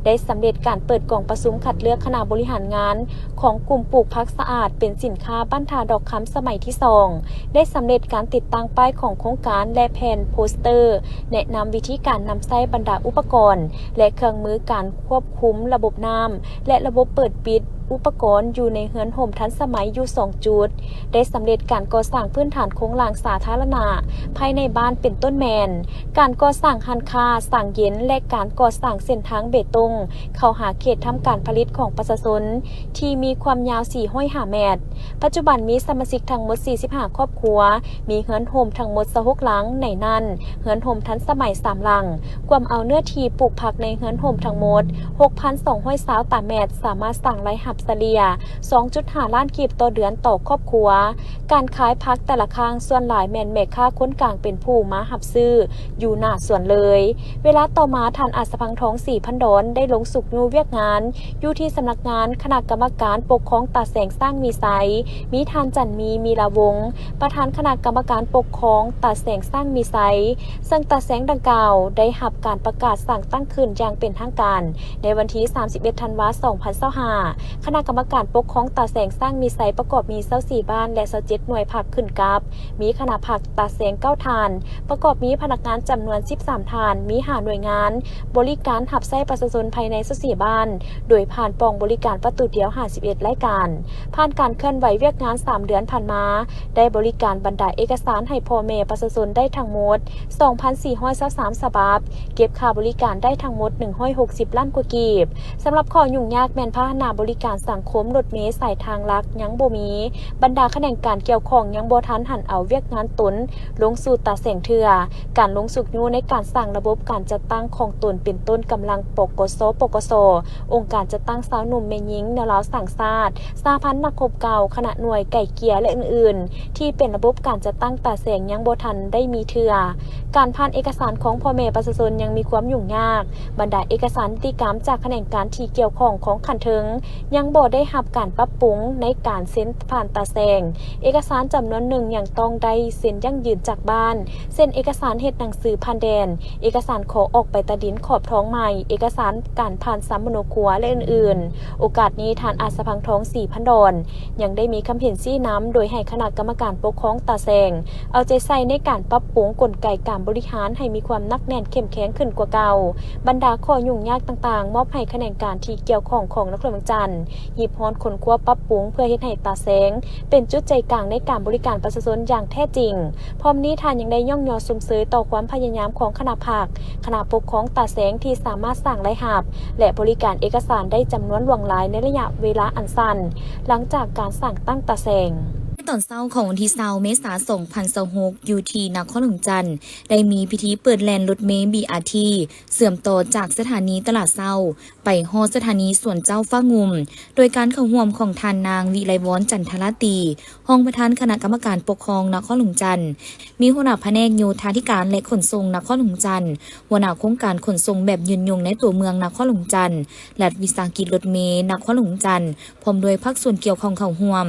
ໄດ້ສຳເລັດການເປີດກອງປະຊຸມຄັດເລືອກຄະນະບໍລິຫານງານຂອງກຸ່ມປູກຜັກສະອາດເປັນສິນຄ້າບ້ານທ່າດອກຄຳສະໄໝທີສອງ, ໄດ້ສຳເລັດການຕິດຕັ້ງປ້າຍຂອງໂຄງການ ແລະ ແຜ່ນໂປສເຕີແນະນຳວິທີການນຳໃຊ້ບັນດາອຸປະກອນ ແລະ ເຄື່ອງມືການຄວບຄຸມລະບົບນ້ຳ ແລະ ລະບົບເປີດປິດ ອຸປະກອນຢູ່ໃນເຮືອນຮົ່ມທັນສະໄໝຢູ່ສອງຈຸດ, ໄດ້ສຳເລັດການກໍ່ສ້າງພື້ນຖານໂຄງລ່າງສາທາລະນະພາຍໃນບ້ານ ເປັນຕົ້ນແມ່ນ ການກໍ່ສ້າງຮ້ານຄ້າ, ສາງເຢັນ ແລະ ການກໍ່ສ້າງເສັ້ນທາງເບຕົງເຂົ້າຫາເຂດທຳການຜະລິດຂອງປະຊາຊົນ ທີ່ມີຄວາມຍາວສີ່ຮ້ອຍຫ້າແມັດ. ປັດຈຸບັນມີສະມາຊິກທັງໝົດສີ່ສິບຫ້າຄອບຄົວ, ມີເຮືອນຮົ່ມທັງໝົດຊາວຫົກຫຼັງ, ໃນນັ້ນ ເຮືອນຮົ່ມທັນສະໄໝສາມຫຼັງ, ກວມເອົາເນື້ອທີ່ປູກຜັກໃນເຮືອນຮົ່ມທັງໝົດຫົກພັນສອງຮ້ອຍຊາວຕາແມັດ, ສາມາດສ້າງລາຍຮັບສະເລ່ຍສອງຈຸດຫ້າລ້ານກີບຕໍ່ເດືອນຕໍ່ຄອບຄົວ. ການຂາຍຜັກແຕ່ລະຄັ້ງ ສ່ວນຫຼາຍແມ່ນແມ່ຄ້າຄົນກາງເປັນຜູ້ມາຮັບຊື້ຢູ່ໜ້າສວນເລີຍ. ເວລາຕໍ່ມາ ທ່ານ ອາດສະພັງທອງ ສີພັນດອນ ໄດ້ລົງຊຸກຍູ້ວຽກງານຢູ່ທີ່ສຳນັກງານຄະນະກຳມະການປົກຄອງຕາແສງຊ້າງມີໄຊ, ມີທ່ານ ຈັນມີ ມີລາວົງ ປະທານຄະນະກຳມະການປົກຄອງຕາແສງຊ້າງມີໄຊ, ເຊິ່ງຕາແສງດັ່ງກ່າວໄດ້ຮັບການປະກາດສ້າງຕັ້ງຂຶ້ນຢ່າງເປັນທາງການໃນວັນທີສາມສິບເອັດ ທັນວາ ສອງພັນຊາວຫ້າ. ຄະນະກຳມະການປົກຄອງຕາແສງຊ້າງມີໄຊ ປະກອບມີຊາວສີ່ບ້ານ ແລະ ຊາວເຈັດໜ່ວຍພັກຂຶ້ນກັບ, ມີຄະນະພັກຕາແສງເກົ້າທ່ານ, ປະກອບມີພະນັກງານຈຳນວນສິບສາມທ່ານ, ມີຫ້າໜ່ວຍງານບໍລິການຮັບໃຊ້ປະຊາຊົນພາຍໃນຊາວສີ່ບ້ານ ໂດຍຜ່ານປ່ອງບໍລິການປະຕູດຽວຫ້າສິບເອັດລາຍການ. ຜ່ານການເຄື່ອນໄຫວວຽກງານສາມເດືອນຜ່ານມາ, ໄດ້ບໍລິການບັນດາເອກະສານໃຫ້ພໍ່ແມ່ປະຊາຊົນໄດ້ທັງໝົດສອງພັນສີ່ຮ້ອຍຊາວສາມສະບັບ, ເກັບຄ່າບໍລິການໄດ້ທັງໝົດໜຶ່ງຮ້ອຍຫົກສິບລ້ານກວ່າກີບ. ສຳລັບຂໍ້ຫຍຸ້ງຍາກແມ່ນພາຫະນະບໍລິການສັງຄົມລົດເມສາຍທາງຫຼັກຍັງບໍ່ມີ, ບັນດາຂະແໜງການກ່ຽວຂ້ອງຍັງບໍ່ທັນຫັນເອົາວຽກງານຕົນລົງສູ່ຕາແສງເທື່ອ. ການລົງຊຸກຍູ້ໃນການສ້າງລະບົບການຈັດຕັ້ງຂອງຕົນເປັນຕົ້ນກຳລັງ ປກສ, ປກສ, ອົງການຈັດຕັ້ງຊາວໜຸ່ມແມ່ຍິງແນວລາວສ້າງຊາດ, ສະຫະພັນນັກຮົບເກົ່າ, ຄະນະໜ່ວຍໄກ່ເກ່ຍ ແລະ ອື່ນໆ ທີ່ເປັນລະບົບການຈັດຕັ້ງຕາແສງຍັງບໍ່ທັນໄດ້ມີເທື່ອ. ການຜ່ານເອກະສານຂອງພໍ່ແມ່ປະຊາຊົນຍັງມີຄວາມຫຍຸ້ງຍາກ. ບັນດາເອກະສານນິຕິກຳຈາກຂະແໜງການທີ່ກ່ຽວຂ້ອງຂອງຂັ້ນເທິງຍັງບໍ່ໄດ້ຮັບການປັບປຸງໃນການເຊັນຜ່ານຕາແສງ. ເອກະສານຈຳນວນໜຶ່ງຍັງຕ້ອງໄດ້ເຊັນຢັ້ງຢືນຈາກບ້ານ, ເຊັ່ນ ເອກະສານເຮັດໜັງສືຜ່ານແດນ, ເອກະສານຂໍອອກໃບຕາດິນຂອບທອງໃໝ່, ເອກະສານການຜ່ານສຳມະໂນຄົວ ແລະ ອື່ນໆ. ໂອກາດນີ້ ທ່ານ ອາດສະພັງທອງ ສີພັນດອນ ຍັງໄດ້ມີຄຳເຫັນຊີ້ນຳ ໂດຍໃຫ້ຄະນະກຳມະການປົກຄອງຕາແສງ ເອົາໃຈໃສ່ໃນການປັບປຸງກົນໄກການບໍລິຫານໃຫ້ມີຄວາມໜັກແໜ້ນເຂັ້ມແຂງຂຶ້ນກວ່າເກົ່າ. ບັນດາຂໍ້ຫຍຸ້ງຍາກຕ່າງໆ ມອບໃຫ້ຂະແໜງການທີ່ກ່ຽວຂ້ອງຂອງນະຄອນຫຼວງວຽງຈັນ ຮີບຮ້ອນຄົ້ນຄວ້າປັບປຸງ ເພື່ອເຮັດໃຫ້ຕາແສງເປັນຈຸດໃຈກາງໃນການບໍລິການປະຊາຊົນຢ່າງແທ້ຈິງ. ພ້ອມນີ້ທ່ານຍັງໄດ້ຍ້ອງຍໍຊົມເຊີຍຕໍ່ຄວາມພະຍາຍາມຂອງຄະນະພັກ, ຄະນະປົກຄອງຕາແສງທີ່ສາມາດສ້າງລາຍຮັບ ແລະ ບໍລິການເອກະສານໄດ້ຈຳນວນຫຼວງຫຼາຍໃນໄລຍະເວລາອັນສັ້ນ ຫຼັງຈາກການສ້າງຕັ້ງຕາແສງ. ໃນຕອນເຊົ້າຂອງວັນທີຊາວ ເມສາ ສອງພັນຊາວຫົກ ຢູ່ທີ່ນະຄອນຫຼວງຈັນ ໄດ້ມີພິທີເປີດແລ່ນລົດເມ ບີອາທີ ເຊື່ອມຕໍ່ຈາກສະຖານີຕະຫຼາດເຊົ້າ ໄປຮອດສະຖານີສວນເຈົ້າຟ້າງຸ່ມ ໂດຍການເຂົ້າຮ່ວມຂອງທ່ານນາງ ວິໄລວອນ ຈັນທະລາຕີ ຮອງປະທານຄະນະກຳມະການປົກຄອງນະຄອນຫຼວງຈັນ, ມີຫົວໜ້າພະແນກໂຍທາທິການ ແລະ ຂົນສົ່ງນະຄອນຫຼວງຈັນ, ຫົວໜ້າໂຄງການຂົນສົ່ງແບບຍືນຍົງໃນຕົວເມືອງນະຄອນຫຼວງຈັນ, ລັດວິສາຫະກິດລົດເມນະຄອນຫຼວງຈັນ ພ້ອມດ້ວຍພາກສ່ວນກ່ຽວຂ້ອງເຂົ້າຮ່ວມ.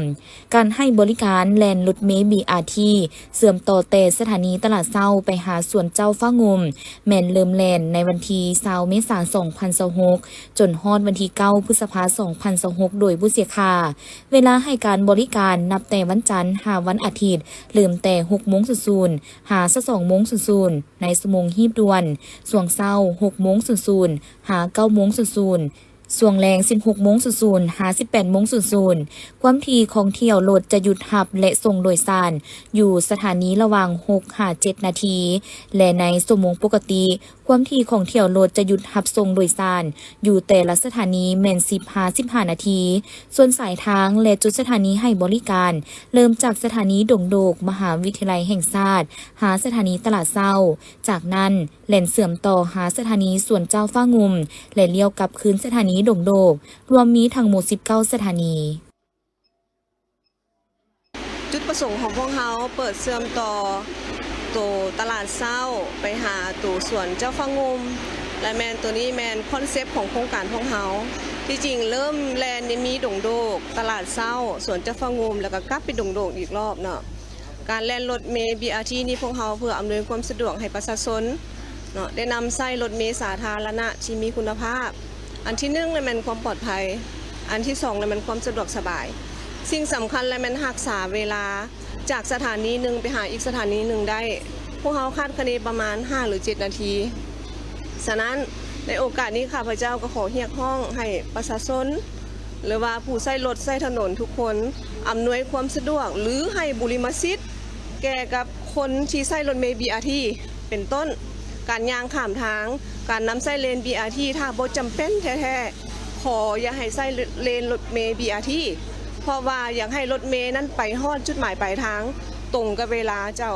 ການໃຫ້ບໍລິການແລ່ນລົດເມ ບີອາທີ ເຊື່ອມຕໍ່ແຕ່ສະຖານີຕະຫຼາດເຊົ້າໄປຫາສວນເຈົ້າຟ້າງຸ່ມ ແມ່ນເລີ່ມແລ່ນໃນວັນທີຊາວ ເມສາ ສອງພັນຊາວຫົກ ຈົນຮອດວັນທີເກົ້າ ພຶດສະພາ ສອງພັນຊາວຫົກ ໂດຍບໍ່ເສຍຄ່າ. ເວລາໃຫ້ການບໍລິການນັບແຕ່ວັນຈັນຫາວັນອາທິດ ເລີ່ມແຕ່ຫົກໂມງສູນສູນ ຫາຊາວສອງໂມງສູນສູນ ໃນຊົ່ວໂມງຮີບດ່ວນ, ຊ່ວງເຊົ້າຫົກໂມງສູນສູນ ຫາເກົ້າໂມງສູນສູນ, ຊ່ວງແລງສິບຫົກໂມງສູນສູນ ຫາສິບແປດໂມງສູນສູນ. ຄວາມຖີ່ຂອງຖ້ຽວລົດຈະຢຸດຮັບ ແລະ ສົ່ງໂດຍສານຢູ່ສະຖານີລະຫວ່າງຫົກຫາເຈັດນາທີ ແລະ ໃນຊົ່ວໂມງປົກກະຕິ ຄວາມຖີ່ຂອງຖ້ຽວລົດຈະຢຸດຮັບສົ່ງໂດຍສານຢູ່ແຕ່ລະສະຖານີແມ່ນສິບຫາສິບຫ້ານາທີ. ສ່ວນສາຍທາງ ແລະ ຈຸດສະຖານີໃຫ້ບໍລິການ ເລີ່ມຈາກສະຖານີດົງໂດກ ມະຫາວິທະຍາໄລແຫ່ງຊາດ ຫາສະຖານີຕະຫຼາດເຊົ້າ, ຈາກນັ້ນ ແລ່ນເຊື່ອມຕໍ່ຫາສະຖານີສວນເຈົ້າຟ້າງຸ່ມ ແລະ ລ້ຽວກັບຄືນສະຖານີດົງໂດກ, ລວມມີທັງໝົດສິບເກົ້າສະຖານີ. ຈຸດປະສົງຂອງພວກເຮົາເປີດເຊື່ອມຕໍ່ໂຕຕະຫຼາດເຊົ້າໄປຫາໂຕສວນເຈົ້າຟ້າງຸ່ມ ແລະ ແມ່ນໂຕນີ້ແມ່ນຄອນເຊັບຂອງໂຄງການພວກເຮົາ. ທີ່ຈິງເລີ່ມແລ່ນນີ້ມີດົງໂດກ, ຕະຫຼາດເຊົ້າ, ສວນເຈົ້າຟ້າງຸ່ມ ແລ້ວກໍກັບໄປດົງໂດກອີກລອບເນາະ. ການແລ່ນລົດເມ ບີອາທີ ນີ້ພວກເຮົາເພື່ອອຳນວຍຄວາມສະດວກໃຫ້ປະຊາຊົນເນາະ ໄດ້ນຳໃຊ້ລົດເມສາທາລະນະທີ່ມີຄຸນນະພາບ. ອັນທີໜຶ່ງລະແມ່ນຄວາມປອດໄພ, ອັນທີສອງລະແມ່ນຄວາມສະດວກສະບາຍ. ສິ່ງສຳຄັນລະແມ່ນຮັກສາເວລາ ຈາກສະຖານີໜຶ່ງໄປຫາອີກສະຖານີໜຶ່ງໄດ້ ພວກເຮົາຄາດຄະເນປະມານຫ້າຫຼືເຈັດນາທີ. ສະນັ້ນ ໃນໂອກາດນີ້ ຂ້າພະເຈົ້າກໍຂໍຮຽກຮ້ອງໃຫ້ປະຊາຊົນ ຫຼືວ່າຜູ້ໃຊ້ລົດໃຊ້ຖະໜົນທຸກຄົນ ອຳນວຍຄວາມສະດວກ ຫຼື ໃຫ້ບຸລິມະສິດແກ່ກັບຄົນທີ່ໃຊ້ລົດເມ ບີອາທີ ເປັນຕົ້ນ ການຍ່າງຂ້າມທາງ, ການນຳໃຊ້ເລນ ບີອາທີ ຖ້າບໍ່ຈຳເປັນແທ້ໆ ຂໍຢ່າໃຫ້ໃຊ້ເລນລົດເມ ບີອາທີ ເພາະວ່າຢາກໃຫ້ລົດເມນັ້ນໄປຮອດຈຸດໝາຍປາຍທາງຕົງກັບເວລາເຈົ້າ.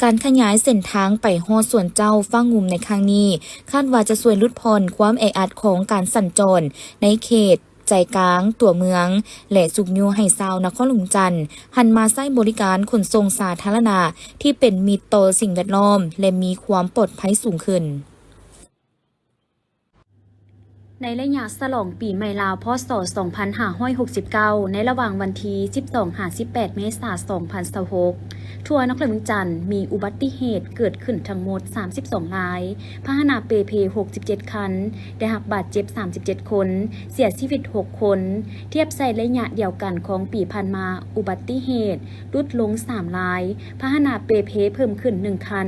ການຂະຫຍາຍເສັ້ນທາງໄປຮອດສວນເຈົ້າຟ້າງຸ່ມໃນຄັ້ງນີ້ ຄາດວ່າຈະຊ່ວຍຫຼຸດຜ່ອນຄວາມແອອັດຂອງການສັນຈອນໃນເຂດໃຈກາງຕົວເມືອງ ແລະ ຊຸກຍູ້ໃຫ້ຊາວນະຄອນຫຼວງຈັນ ຫັນມາໃຊ້ບໍລິການຂົນສົ່ງສາທາລະນະທີ່ເປັນມິດຕໍ່ສິ່ງແວດລ້ອມ ແລະ ມີຄວາມປອດໄພສູງຂຶ້ນ. ໃນໄລຍະສະຫຼອງປີໃໝ່ລາວ ພ.ສ. ສອງພັນຫ້າຮ້ອຍຫົກສິບເກົ້າ ໃນລະຫວ່າງວັນທີສິບສອງຫາສິບແປດ ເມສາ ສອງພັນຊາວຫົກ ທົ່ວນະຄອນຫຼວງວຽງຈັນ ມີອຸບັດຕິເຫດເກີດຂຶ້ນທັງໝົດສາມສິບສອງລາຍ, ພາຫະນະເປ່ເພຫົກສິບເຈັດຄັນ, ໄດ້ຮັບບາດເຈັບສາມສິບເຈັດຄົນ, ເສຍຊີວິດຫົກຄົນ. ທຽບໃສ່ໄລຍະດຽວກັນຂອງປີຜ່ານມາ, ອຸບັດຕິເຫດຫຼຸດລົງສາມລາຍ, ພາຫະນະເປ່ເພເພີ່ມຂຶ້ນໜຶ່ງຄັນ,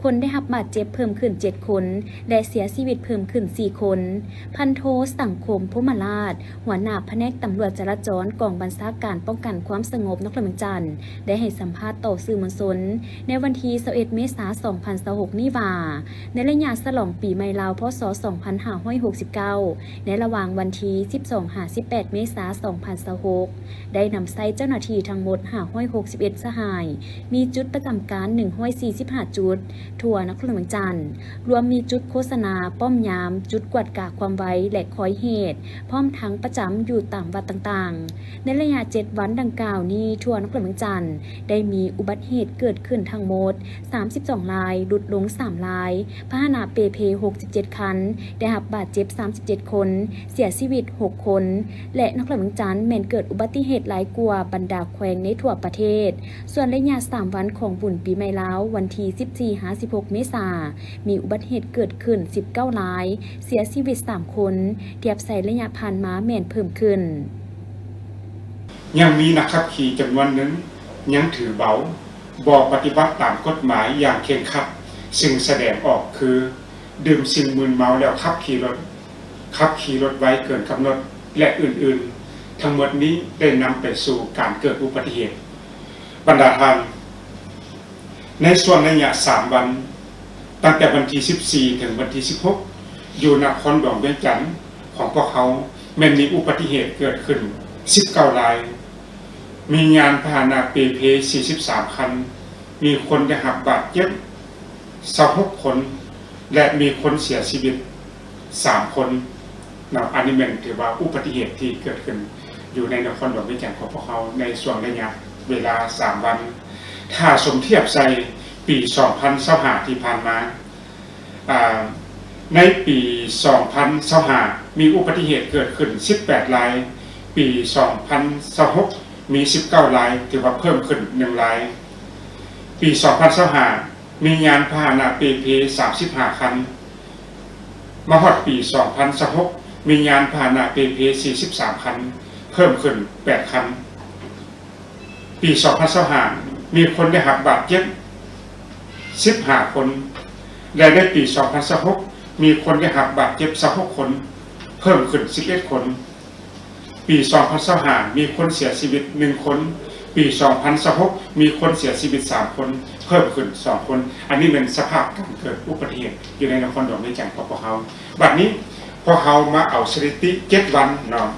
ຄົນໄດ້ຮັບບາດເຈັບເພີ່ມຂຶ້ນເຈັດຄົນ ແລະ ເສຍຊີວິດເພີ່ມຂຶ້ນສີ່ຄົນ. ພັນໂທ ສັງຄົມ ພົມມະລາດ ຫົວໜ້າພະແນກຕຳຫຼວດຈະລາຈອນ ກອງບັນຊາການປ້ອງກັນຄວາມສະຫງົບນະຄອນຫຼວງວຽງຈັນ ໄດ້ໃຫ້ສຳພາດຕໍ່ສື່ມວນຊົນໃນວັນທີຊາວເອັດ ເມສາ ສອງພັນຊາວຫົກນີ້ວ່າ, ໃນໄລຍະສະຫຼອງປີໃໝ່ລາວ ພ.ສ. ສອງພັນຫ້າຮ້ອຍຫົກສິບເກົ້າ ໃນລະຫວ່າງວັນທີສິບສອງຫາສິບແປດ ເມສາ ສອງພັນຊາວຫົກ ໄດ້ນຳໃຊ້ເຈົ້າໜ້າທີ່ທັງໝົດຫ້າຮ້ອຍຫົກສິບເອັດສະຫາຍ, ມີຈຸດປະຈຳການໜຶ່ງຮ້ອຍສີ່ສິບຫ້າຈຸດ ທົ່ວນະຄອນຫຼວງວຽງຈັນ, ລວມມີຈຸດໂຄສະນາ, ປ້ອມຍາມ, ຈຸດກວດກາຄວາມໄວ ແລະ ຄອຍເຫດ, ພ້ອມທັງປະຈຳຢູ່ຕາມວັດຕ່າງໆ. ໃນໄລຍະເຈັດວັນດັ່ງກ່າວນີ້, ທົ່ວນະຄອນຫຼວງວຽງຈັນໄດ້ມີອຸບັດເຫດເກີດຂຶ້ນທັງໝົດສາມສິບສອງລາຍ, ຫຼຸດລົງສາມລາຍ, ພາຫະນະເປ່ເພຫົກສິບເຈັດຄັນ, ໄດ້ຮັບບາດເຈັບສາມສິບເຈັດຄົນ, ເສຍຊີວິດຫົກຄົນ ແລະ ນະຄອນຫຼວງວຽງຈັນແມ່ນເກີດອຸບັດຕິເຫດຫຼາຍກວ່າບັນດາແຂວງໃນທົ່ວປະເທດ. ສ່ວນໄລຍະສາມວັນຂອງບຸນປີໃໝ່ລາວ ວັນທີສິບສີ່ຫາສິບຫົກ ເມສາ ມີອຸບັດເຫດເກີດຂຶ້ນສິບເກົ້າລາຍ, ເສຍຊີວິດສາມຄົນ, ທຽບໃສ່ໄລຍະຜ່ານມາແມ່ນເພີ່ມຂຶ້ນ. ຍັງມີນັກຂັບຂີ່ຈຳນວນໜຶ່ງຍັງຖືເບົາ, ບໍ່ປະຕິບັດຕາມກົດໝາຍຢ່າງເຄັ່ງຄັດ, ສິ່ງສະແດງອອກຄື ດື່ມສິ່ງມຶນເມົາແລ້ວຂັບຂີ່ລົດ, ຂັບຂີ່ລົດໄວເກີນກຳນົດ, ແລະ ອື່ນໆ. ທັງໝົດນີ້ໄດ້ນຳໄປສູ່ການເກີດອຸບັດຕິເຫດ. ບັນດາທ່ານ, ໃນຊ່ວງໄລຍະສາມວັນ, ຕັ້ງແຕ່ວັນທີສິບສີ່ ເຖິງວັນທີສິບຫົກ ຢູ່ນະຄອນຫຼວງວຽງຈັນຂອງພວກເຮົາ ແມ່ນມີອຸບັດຕິເຫດເກີດຂຶ້ນສິບເກົ້າລາຍ, ມີຍານພາຫະນະເປ່ເພສີ່ສິບສາມຄັນ, ມີຄົນໄດ້ຮັບບາດເຈັບຊາວຫົກຄົນ ແລະ ມີຄົນເສຍຊີວິດສາມຄົນເນາະ. ອັນນີ້ແມ່ນຖືວ່າອຸບັດຕິເຫດທີ່ເກີດຂຶ້ນຢູ່ໃນນະຄອນຫຼວງວຽງຈັນຂອງພວກເຮົາໃນຊ່ວງໄລຍະເວລາສາມວັນ. ຖ້າສົມທຽບໃສ່ປີສອງພັນຊາວຫ້າທີ່ຜ່ານມາ, ອາ ໃນປີສອງພັນຊາວຫ້າ ມີອຸບັດຕິເຫດເກີດຂຶ້ນສິບແປດລາຍ, ປີສອງພັນຊາວຫົກ ມີສິບເກົ້າລາຍ, ຖືວ່າເພີ່ມຂຶ້ນໜຶ່ງລາຍ. ປີສອງພັນຊາວຫ້າ ມີຍານພາຫະນະເປ່ເພສາມສິບຫ້າຄັນ, ມາຮອດປີສອງພັນຊາວຫົກ ມີຍານພາຫະນະເປ່ເພສີ່ສິບສາມຄັນ, ເພີ່ມຂຶ້ນແປດຄັນ. ປີສອງພັນຊາວຫ້າ ມີຄົນໄດ້ຮັບບາດເຈັບສິບຫ້າຄົນ ແລະ ໃນປີສອງພັນຊາວຫົກ ມີຄົນໄດ້ຮັບບາດເຈັບຊາວຫົກຄົນ, ເພີ່ມຂຶ້ນສິບເອັດຄົນ. ປີສອງພັນຊາວຫ້າ ມີຄົນເສຍຊີວິດໜຶ່ງຄົນ, ປີສອງພັນຊາວຫົກ ມີຄົນເສຍຊີວິດສາມຄົນ, ເພີ່ມຂຶ້ນສອງຄົນ. ອັນນີ້ແມ່ນສະພາບການເກີດອຸບັດຕິເຫດຢູ່ໃນນະຄອນຫຼວງວຽງຈັນຂອງພວກເຮົາ. ບັດນີ້ພວກເຮົາມາເອົາສະຖິຕິເຈັດວັນເນາະ,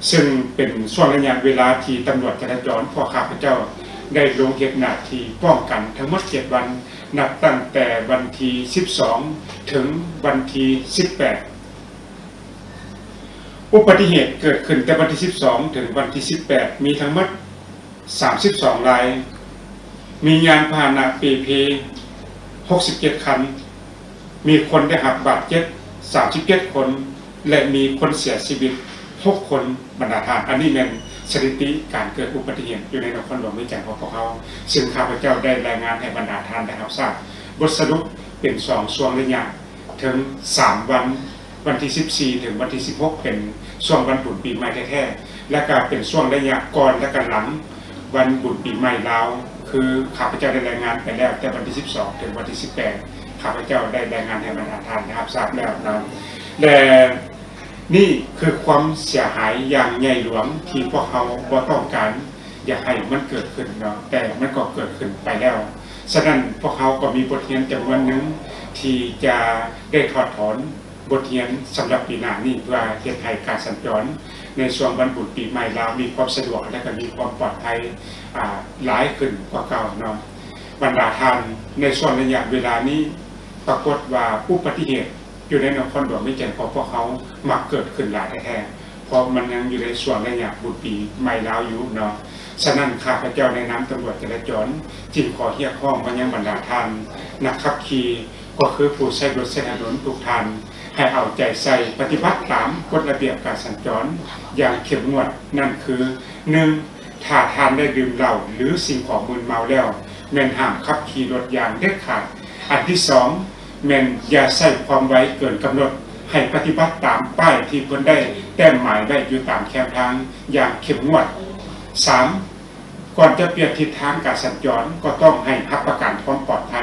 ເຊິ່ງເປັນຊ່ວງໄລຍະເວລາທີ່ຕຳຫຼວດຈະລາຈອນ ພວກຂ້າພະເຈົ້າໄດ້ລົງເຮັດໜ້າທີ່ປ້ອງກັນທັງໝົດເຈັດວັນ, ນັບຕັ້ງແຕ່ວັນທີສິບສອງ ເຖິງວັນທີສິບແປດ. ອຸບັດຕິເຫດເກີດຂຶ້ນແຕ່ວັນທີສິບສອງ ເຖິງວັນທີສິບແປດ ມີທັງໝົດສາມສິບສອງລາຍ, ມີຍານພາຫະນະເປ່ເພຫົກສິບເຈັດຄັນ, ມີຄົນໄດ້ຮັບບາດເຈັບສາມສິບເຈັດຄົນ ແລະ ມີຄົນເສຍຊີວິດຫົກຄົນ ບັນດາທ່ານ. ອັນນີ້ແມ່ນສະຖິຕິການເກີດອຸບັດຕິເຫດຢູ່ໃນນະຄອນຫຼວງວຽງຈັນຂອງພວກເຮົາ, ເຊິ່ງຂ້າພະເຈົ້າໄດ້ລາຍງານໃຫ້ບັນດາທ່ານໄດ້ຮັບຊາບ. ບົດສະຫຼຸບເປັນສອງຊ່ວງໄລຍະ ເຖິງສາມວັນ, ວັນທີສິບສີ່ ເຖິງວັນທີສິບຫົກ ເປັນຊ່ວງວັນບຸນປີໃໝ່ແທ້ໆ ແລະ ກະເປັນຊ່ວງໄລຍະກ່ອນ ແລະ ກະຫຼັງວັນບຸນປີໃໝ່ລາວ. ຄືຂ້າພະເຈົ້າໄດ້ລາຍງານໄປແລ້ວ ແຕ່ວັນທີສິບສອງ ເຖິງວັນທີສິບແປດ ຂ້າພະເຈົ້າໄດ້ລາຍງານໃຫ້ບັນດາທ່ານໄດ້ຮັບຊາບແລ້ວນະ ແລະ ນີ້ຄືຄວາມເສຍຫາຍຢ່າງໃຫຍ່ຫຼວງທີ່ພວກເຮົາບໍ່ຕ້ອງການຢາກໃຫ້ມັນເກີດຂຶ້ນເນາະ, ແຕ່ມັນກໍເກີດຂຶ້ນໄປແລ້ວ. ສະນັ້ນ ພວກເຮົາກໍມີບົດຮຽນຈຳນວນໜຶ່ງທີ່ຈະໄດ້ຖອດຖອນບົດຮຽນສຳລັບປີໜ້ານີ້ ເພື່ອເຮັດໃຫ້ການສັນຈອນໃນຊ່ວງວັນບຸນປີໃໝ່ລາວມີຄວາມສະດວກ ແລະ ກໍມີຄວາມປອດໄພ ອາ ຫຼາຍຂຶ້ນກວ່າເກົ່າເນາະ. ບັນດາທ່ານ, ໃນຊ່ວງໄລຍະເວລານີ້ ປາກົດວ່າອຸບັດຕິເຫດ ຢູ່ໃນນະຄອນຫຼວງວຽງຈັນຂອງພວກເຮົາມັກເກີດຂຶ້ນຫຼາຍແທ້ໆ ເພາະມັນຍັງຢູ່ໃນຊ່ວງໄລຍະບຸນປີໃໝ່ລາວຢູ່ເນາະ. ສະນັ້ນ ຂ້າພະເຈົ້າໃນນາມຕຳຫຼວດຈະລາຈອນ ຈຶ່ງຂໍຮຽກຮ້ອງມາຍັງບັນດາທ່ານນັກຂັບຂີ່ ກໍຄືຜູ້ໃຊ້ລົດໃຊ້ຖະໜົນທຸກທ່ານ ໃຫ້ເອົາໃຈໃສ່ປະຕິບັດຕາມກົດລະບຽບການສັນຈອນຢ່າງເຂັ້ມງວດ. ນັ້ນຄື ໜຶ່ງ ຖ້າທ່ານໄດ້ດື່ມເຫຼົ້າ ຫຼື ສິ່ງຂອງມຶນເມົາແລ້ວ ແມ່ນຫ້າມຂັບຂີ່ລົດຢ່າງເດັດຂາດ. ອັນທີສອງ ແມ່ນຢ່າໃຊ້ຄວາມໄວເກີນກຳນົດ, ໃຫ້ປະຕິບັດຕາມປ້າຍທີ່ເພິ່ນໄດ້ແຕ້ມໝາຍໄວ້ຢູ່ຕາມແຄມທາງຢ່າງເຂັ້ມງວດ. ສາມ ກ່ອນຈະປ່ຽນທິດທາງການສັນຈອນ ກໍຕ້ອງໃຫ້ຮັບປະກັນຄວາມປອດໄພ.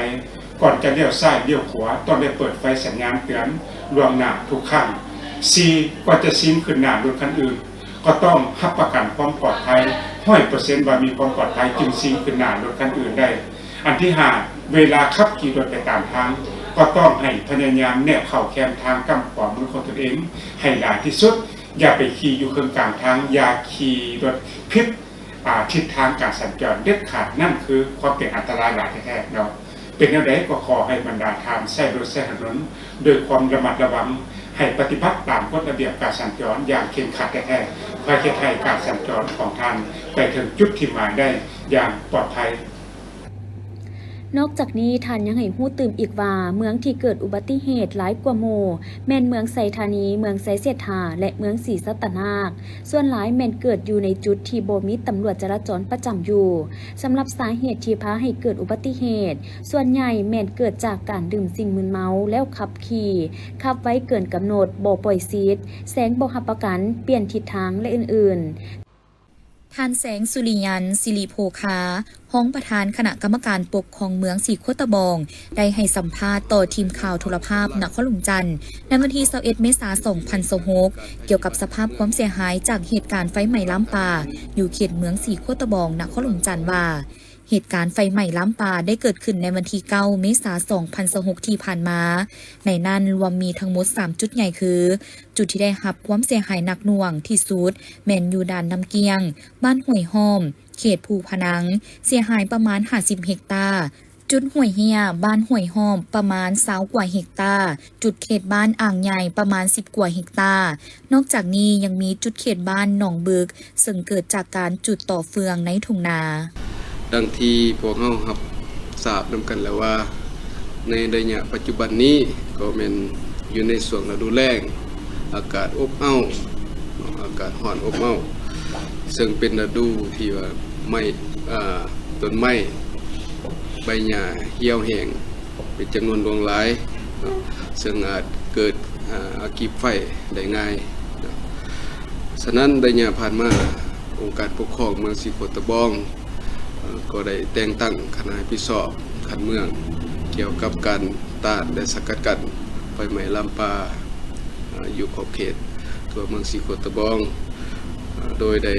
ກ່ອນຈະລ້ຽວຊ້າຍລ້ຽວຂວາ ຕ້ອງໄດ້ເປີດໄຟສັນຍານເຕືອນລ່ວງໜ້າທຸກຄັ້ງ. ສີ່ ກ່ອນຈະຊີງຂຶ້ນໜ້າລົດຄັນອື່ນ ກໍຕ້ອງຮັບປະກັນຄວາມປອດໄພຮ້ອຍເປີເຊັນວ່າມີຄວາມປອດໄພ ຈຶ່ງຊີງຂຶ້ນໜ້າລົດຄັນອື່ນໄດ້. ອັນທີຫ້າ ເວລາຂັບຂີ່ລົດໄປຕາມທາງ ກໍຕ້ອງໃຫ້ພະຍາຍາມແນບເຂົ້າແຄມທາງກ້ຳຂວາມືຂອງຕົນເອງໃຫ້ຫຼາຍທີ່ສຸດ. ຢ່າໄປຂີ່ຢູ່ເຄິ່ງກາງທາງ, ຢ່າຂີ່ລົດຜິດ ອາ ທິດທາງການສັນຈອນເດັດຂາດ. ນັ້ນຄືຄວາມເປັນອັນຕະລາຍຫຼາຍແທ້ໆເນາະ. ເປັນແນວໃດກໍຂໍໃຫ້ບັນດາທ່ານໃຊ້ລົດໃຊ້ຖະໜົນດ້ວຍຄວາມລະມັດລະວັງ, ໃຫ້ປະຕິບັດຕາມກົດລະບຽບການສັນຈອນຢ່າງເຄັ່ງຄັດແທ້ໆ ເພື່ອເຮັດໃຫ້ການສັນຈອນຂອງທ່ານໄປເຖິງຈຸດທີ່ໝາຍໄດ້ຢ່າງປອດໄພ. ນອກຈາກນີ້ ທ່ານຍັງໃຫ້ຮູ້ຕື່ມອີກວ່າ ເມືອງທີ່ເກີດອຸບັດຕິເຫດຫຼາຍກວ່າໝູ່ ແມ່ນເມືອງໄຊທານີ, ເມືອງໄຊເສດຖາ ແລະ ເມືອງສີສັດຕະນາກ. ສ່ວນຫຼາຍແມ່ນເກີດຢູ່ໃນຈຸດທີ່ບໍ່ມີຕຳຫຼວດຈະລາຈອນປະຈຳຢູ່. ສຳລັບສາເຫດທີ່ພາໃຫ້ເກີດອຸບັດຕິເຫດ ສ່ວນໃຫຍ່ແມ່ນເກີດຈາກການດື່ມສິ່ງມຶນເມົາແລ້ວຂັບຂີ່, ຂັບໄວເກີນກຳນົດ, ບໍ່ປ່ອຍຊີດ, ແຊງບໍ່ຮັບປະກັນ, ປ່ຽນທິດທາງ ແລະ ອື່ນໆ. ທ່ານ ແສງສຸລິຍັນ ສິລິໂພຄາ ຮອງປະທານຄະນະກຳມະການປົກຄອງເມືອງສີໂຄດຕະບອງ ໄດ້ໃຫ້ສຳພາດຕໍ່ທີມຂ່າວໂທລະພາບນະຄອນຫຼວງຈັນ ໃນວັນທີ ຊາວເອັດ ເມສາ ສອງພັນຊາວຫົກ ກ່ຽວກັບສະພາບຄວາມເສຍຫາຍຈາກເຫດການໄຟໄໝ້ລາມປ່າ ຢູ່ເຂດເມືອງສີໂຄດຕະບອງ ນະຄອນຫຼວງຈັນວ່າ ເຫດການໄຟໄໝ້ລາມປ່າໄດ້ເກີດຂຶ້ນໃນວັນທີ ເກົ້າ ເມສາ ສອງພັນຊາວຫົກ ທີ່ຜ່ານມາ, ໃນນັ້ນລວມມີທັງໝົດ ສາມ ຈຸດໃຫຍ່ຄື ຈຸດທີ່ໄດ້ຮັບຄວາມເສຍຫາຍໜັກໜ່ວງທີ່ສຸດແມ່ນຢູ່ດ່ານນ້ຳກ້ຽງ, ບ້ານຫ້ວຍຫ້ອມ, ເຂດພູພະນັງ ເສຍຫາຍປະມານ ຫ້າສິບ ເຮັກຕາ, ຈຸດຫ້ວຍເຮຍ ບ້ານຫ້ວຍຫ້ອມ ປະມານ ຊາວ ກວ່າເຮັກຕາ, ຈຸດເຂດບ້ານອ່າງໃຫຍ່ ປະມານ ສິບ ກວ່າເຮັກຕາ. ນອກຈາກນີ້ຍັງມີຈຸດເຂດບ້ານໜອງບຶກ ເຊິ່ງເກີດຈາກການຈຸດຕໍ່ເຟືອງໃນທົ່ງນາ. ດັ່ງທີ່ພວກເຮົາຮັບຊາບນຳກັນແລ້ວວ່າ ໃນໄລຍະປັດຈຸບັນນີ້ກໍແມ່ນຢູ່ໃນຊ່ວງລະດູແລ້ງ, ອາກາດອົບເອົ້າເນາະ, ອາກາດຮ້ອນອົບເອົ້າ, ເຊິ່ງເປັນລະດູທີ່ວ່າໄມ້ ອາ ຕົ້ນໄມ້ ໃບຫຍ້າຫ່ຽວແຫ້ງ ເປັນຈຳນວນຫຼວງຫຼາຍເນາະ, ເຊິ່ງອາດເກີດ ອາ ອາກິໄຟໄດ້ງ່າຍເນາະ. ສະນັ້ນໄລຍະຜ່ານມາ ອົງການປົກຄອງເມືອງສີໂຄດຕະບອງ ເອີ ກໍໄດ້ແຕ່ງຕັ້ງຄະນະຮັບຜິດຊອບຂັ້ນເມືອງ ກ່ຽວກັບການຕ້ານ ແລະ ສະກັດກັ້ນໄຟໄໝ້ລາມປ່າ ເອີ ຢູ່ຂອບເຂດທົ່ວເມືອງສີໂຄດຕະບອງ. ໂດຍໄດ້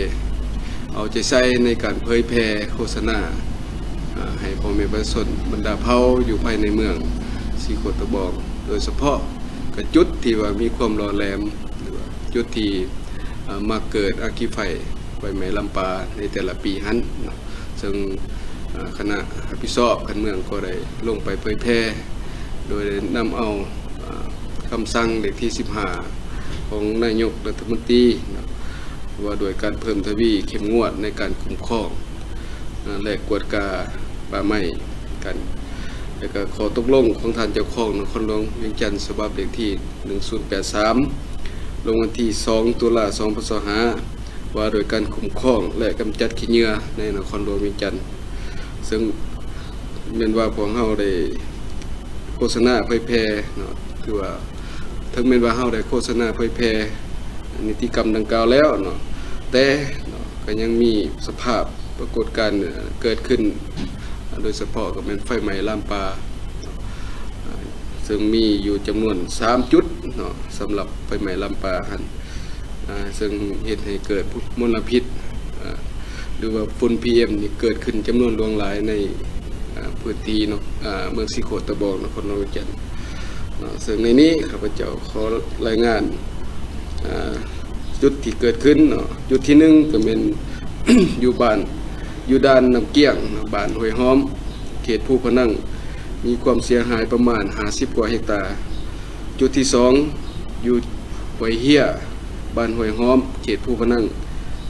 ເອົາໃຈໃສ່ໃນການເຜີຍແຜ່ໂຄສະນາ ໃຫ້ພໍ່ແມ່ປະຊາຊົນບັນດາເຜົ່າຢູ່ພາຍໃນເມືອງສີໂຄດຕະບອງ, ໂດຍສະເພາະກະຈຸດທີ່ວ່າມີຄວາມຫຼໍ່ແຫຼມ ຫຼືວ່າຈຸດທີ່ມັກເກີດອາກິໄຟ ໄຟໄໝ້ລາມປ່າໃນແຕ່ລະປີຫັ້ນເນາະ. ເຊິ່ງ ອາ ຄະນະຮັບຜິດຊອບຂັ້ນເມືອງກໍໄດ້ລົງໄປເຜີຍແຜ່ ໂດຍໄດ້ນຳເອົາ ອາ ຄຳສັ່ງເລກທີສິບຫ້າ ຂອງນາຍົກລັດຖະມົນຕີເນາະ ວ່າດ້ວຍການເພີ່ມທະວີເຂັ້ມງວດໃນການຄຸ້ມຄອງ ອາ ແລະ ກວດກາປ່າໄມ້ກັນ ແລະ ກໍຂໍ້ຕົກລົງຂອງທ່ານເຈົ້າຄອງນະຄອນຫຼວງວຽງຈັນ ສະບັບເລກທີໜຶ່ງສູນແປດສາມ ລົງວັນທີສອງ ຕຸລາ ສອງພັນຊາວຫ້າ ວ່າໂດຍການຄຸ້ມຄອງ ແລະ ກຳຈັດຂີ້ເຫຍື້ອໃນນະຄອນຫຼວງວຽງຈັນ. ເຊິ່ງແມ່ນວ່າພວກເຮົາໄດ້ໂຄສະນາເຜີຍແຜ່ເນາະ, ຖືວ່າເຖິງແມ່ນວ່າເຮົາໄດ້ໂຄສະນາເຜີຍແຜ່ນິຕິກຳດັ່ງກ່າວແລ້ວເນາະ, ແຕ່ເນາະ ກໍຍັງມີສະພາບປາກົດການເກີດຂຶ້ນ ໂດຍສະເພາະກໍແມ່ນໄຟໄໝ້ລາມປ່າ ເຊິ່ງມີຢູ່ຈຳນວນສາມຈຸດເນາະ ສຳລັບໄຟໄໝ້ລາມປ່າຫັ້ນ. ອາ ເຊິ່ງເຮັດໃຫ້ເກີດມົນລະພິດ ອາ ຫຼືວ່າຝຸ່ນ ພີເອັມ ນີ້ເກີດຂຶ້ນຈຳນວນຫຼວງຫຼາຍໃນ ອາ ພື້ນທີ່ເນາະ ອາ ເມືອງສີໂຄດຕະບອງ ນະຄອນຫຼວງວຽງຈັນເນາະ. ເຊິ່ງໃນນີ້ຂ້າພະເຈົ້າຂໍລາຍງານ ອາ ຈຸດທີ່ເກີດຂຶ້ນເນາະ. ຈຸດທີໜຶ່ງກໍແມ່ນ ຢູ່ບ້ານ ຢູ່ດ່ານນ້ຳກ້ຽງເນາະ ບ້ານຫ້ວຍຫ້ອມ ເຂດພູພະນັງ ມີຄວາມເສຍຫາຍປະມານຫ້າສິບກວ່າເຮັກຕາ. ຈຸດທີສອງ ຢູ່ຫ້ວຍເຮຍ ບ້ານຫ້ວຍຫ້ອມ ເຂດພູພະນັງ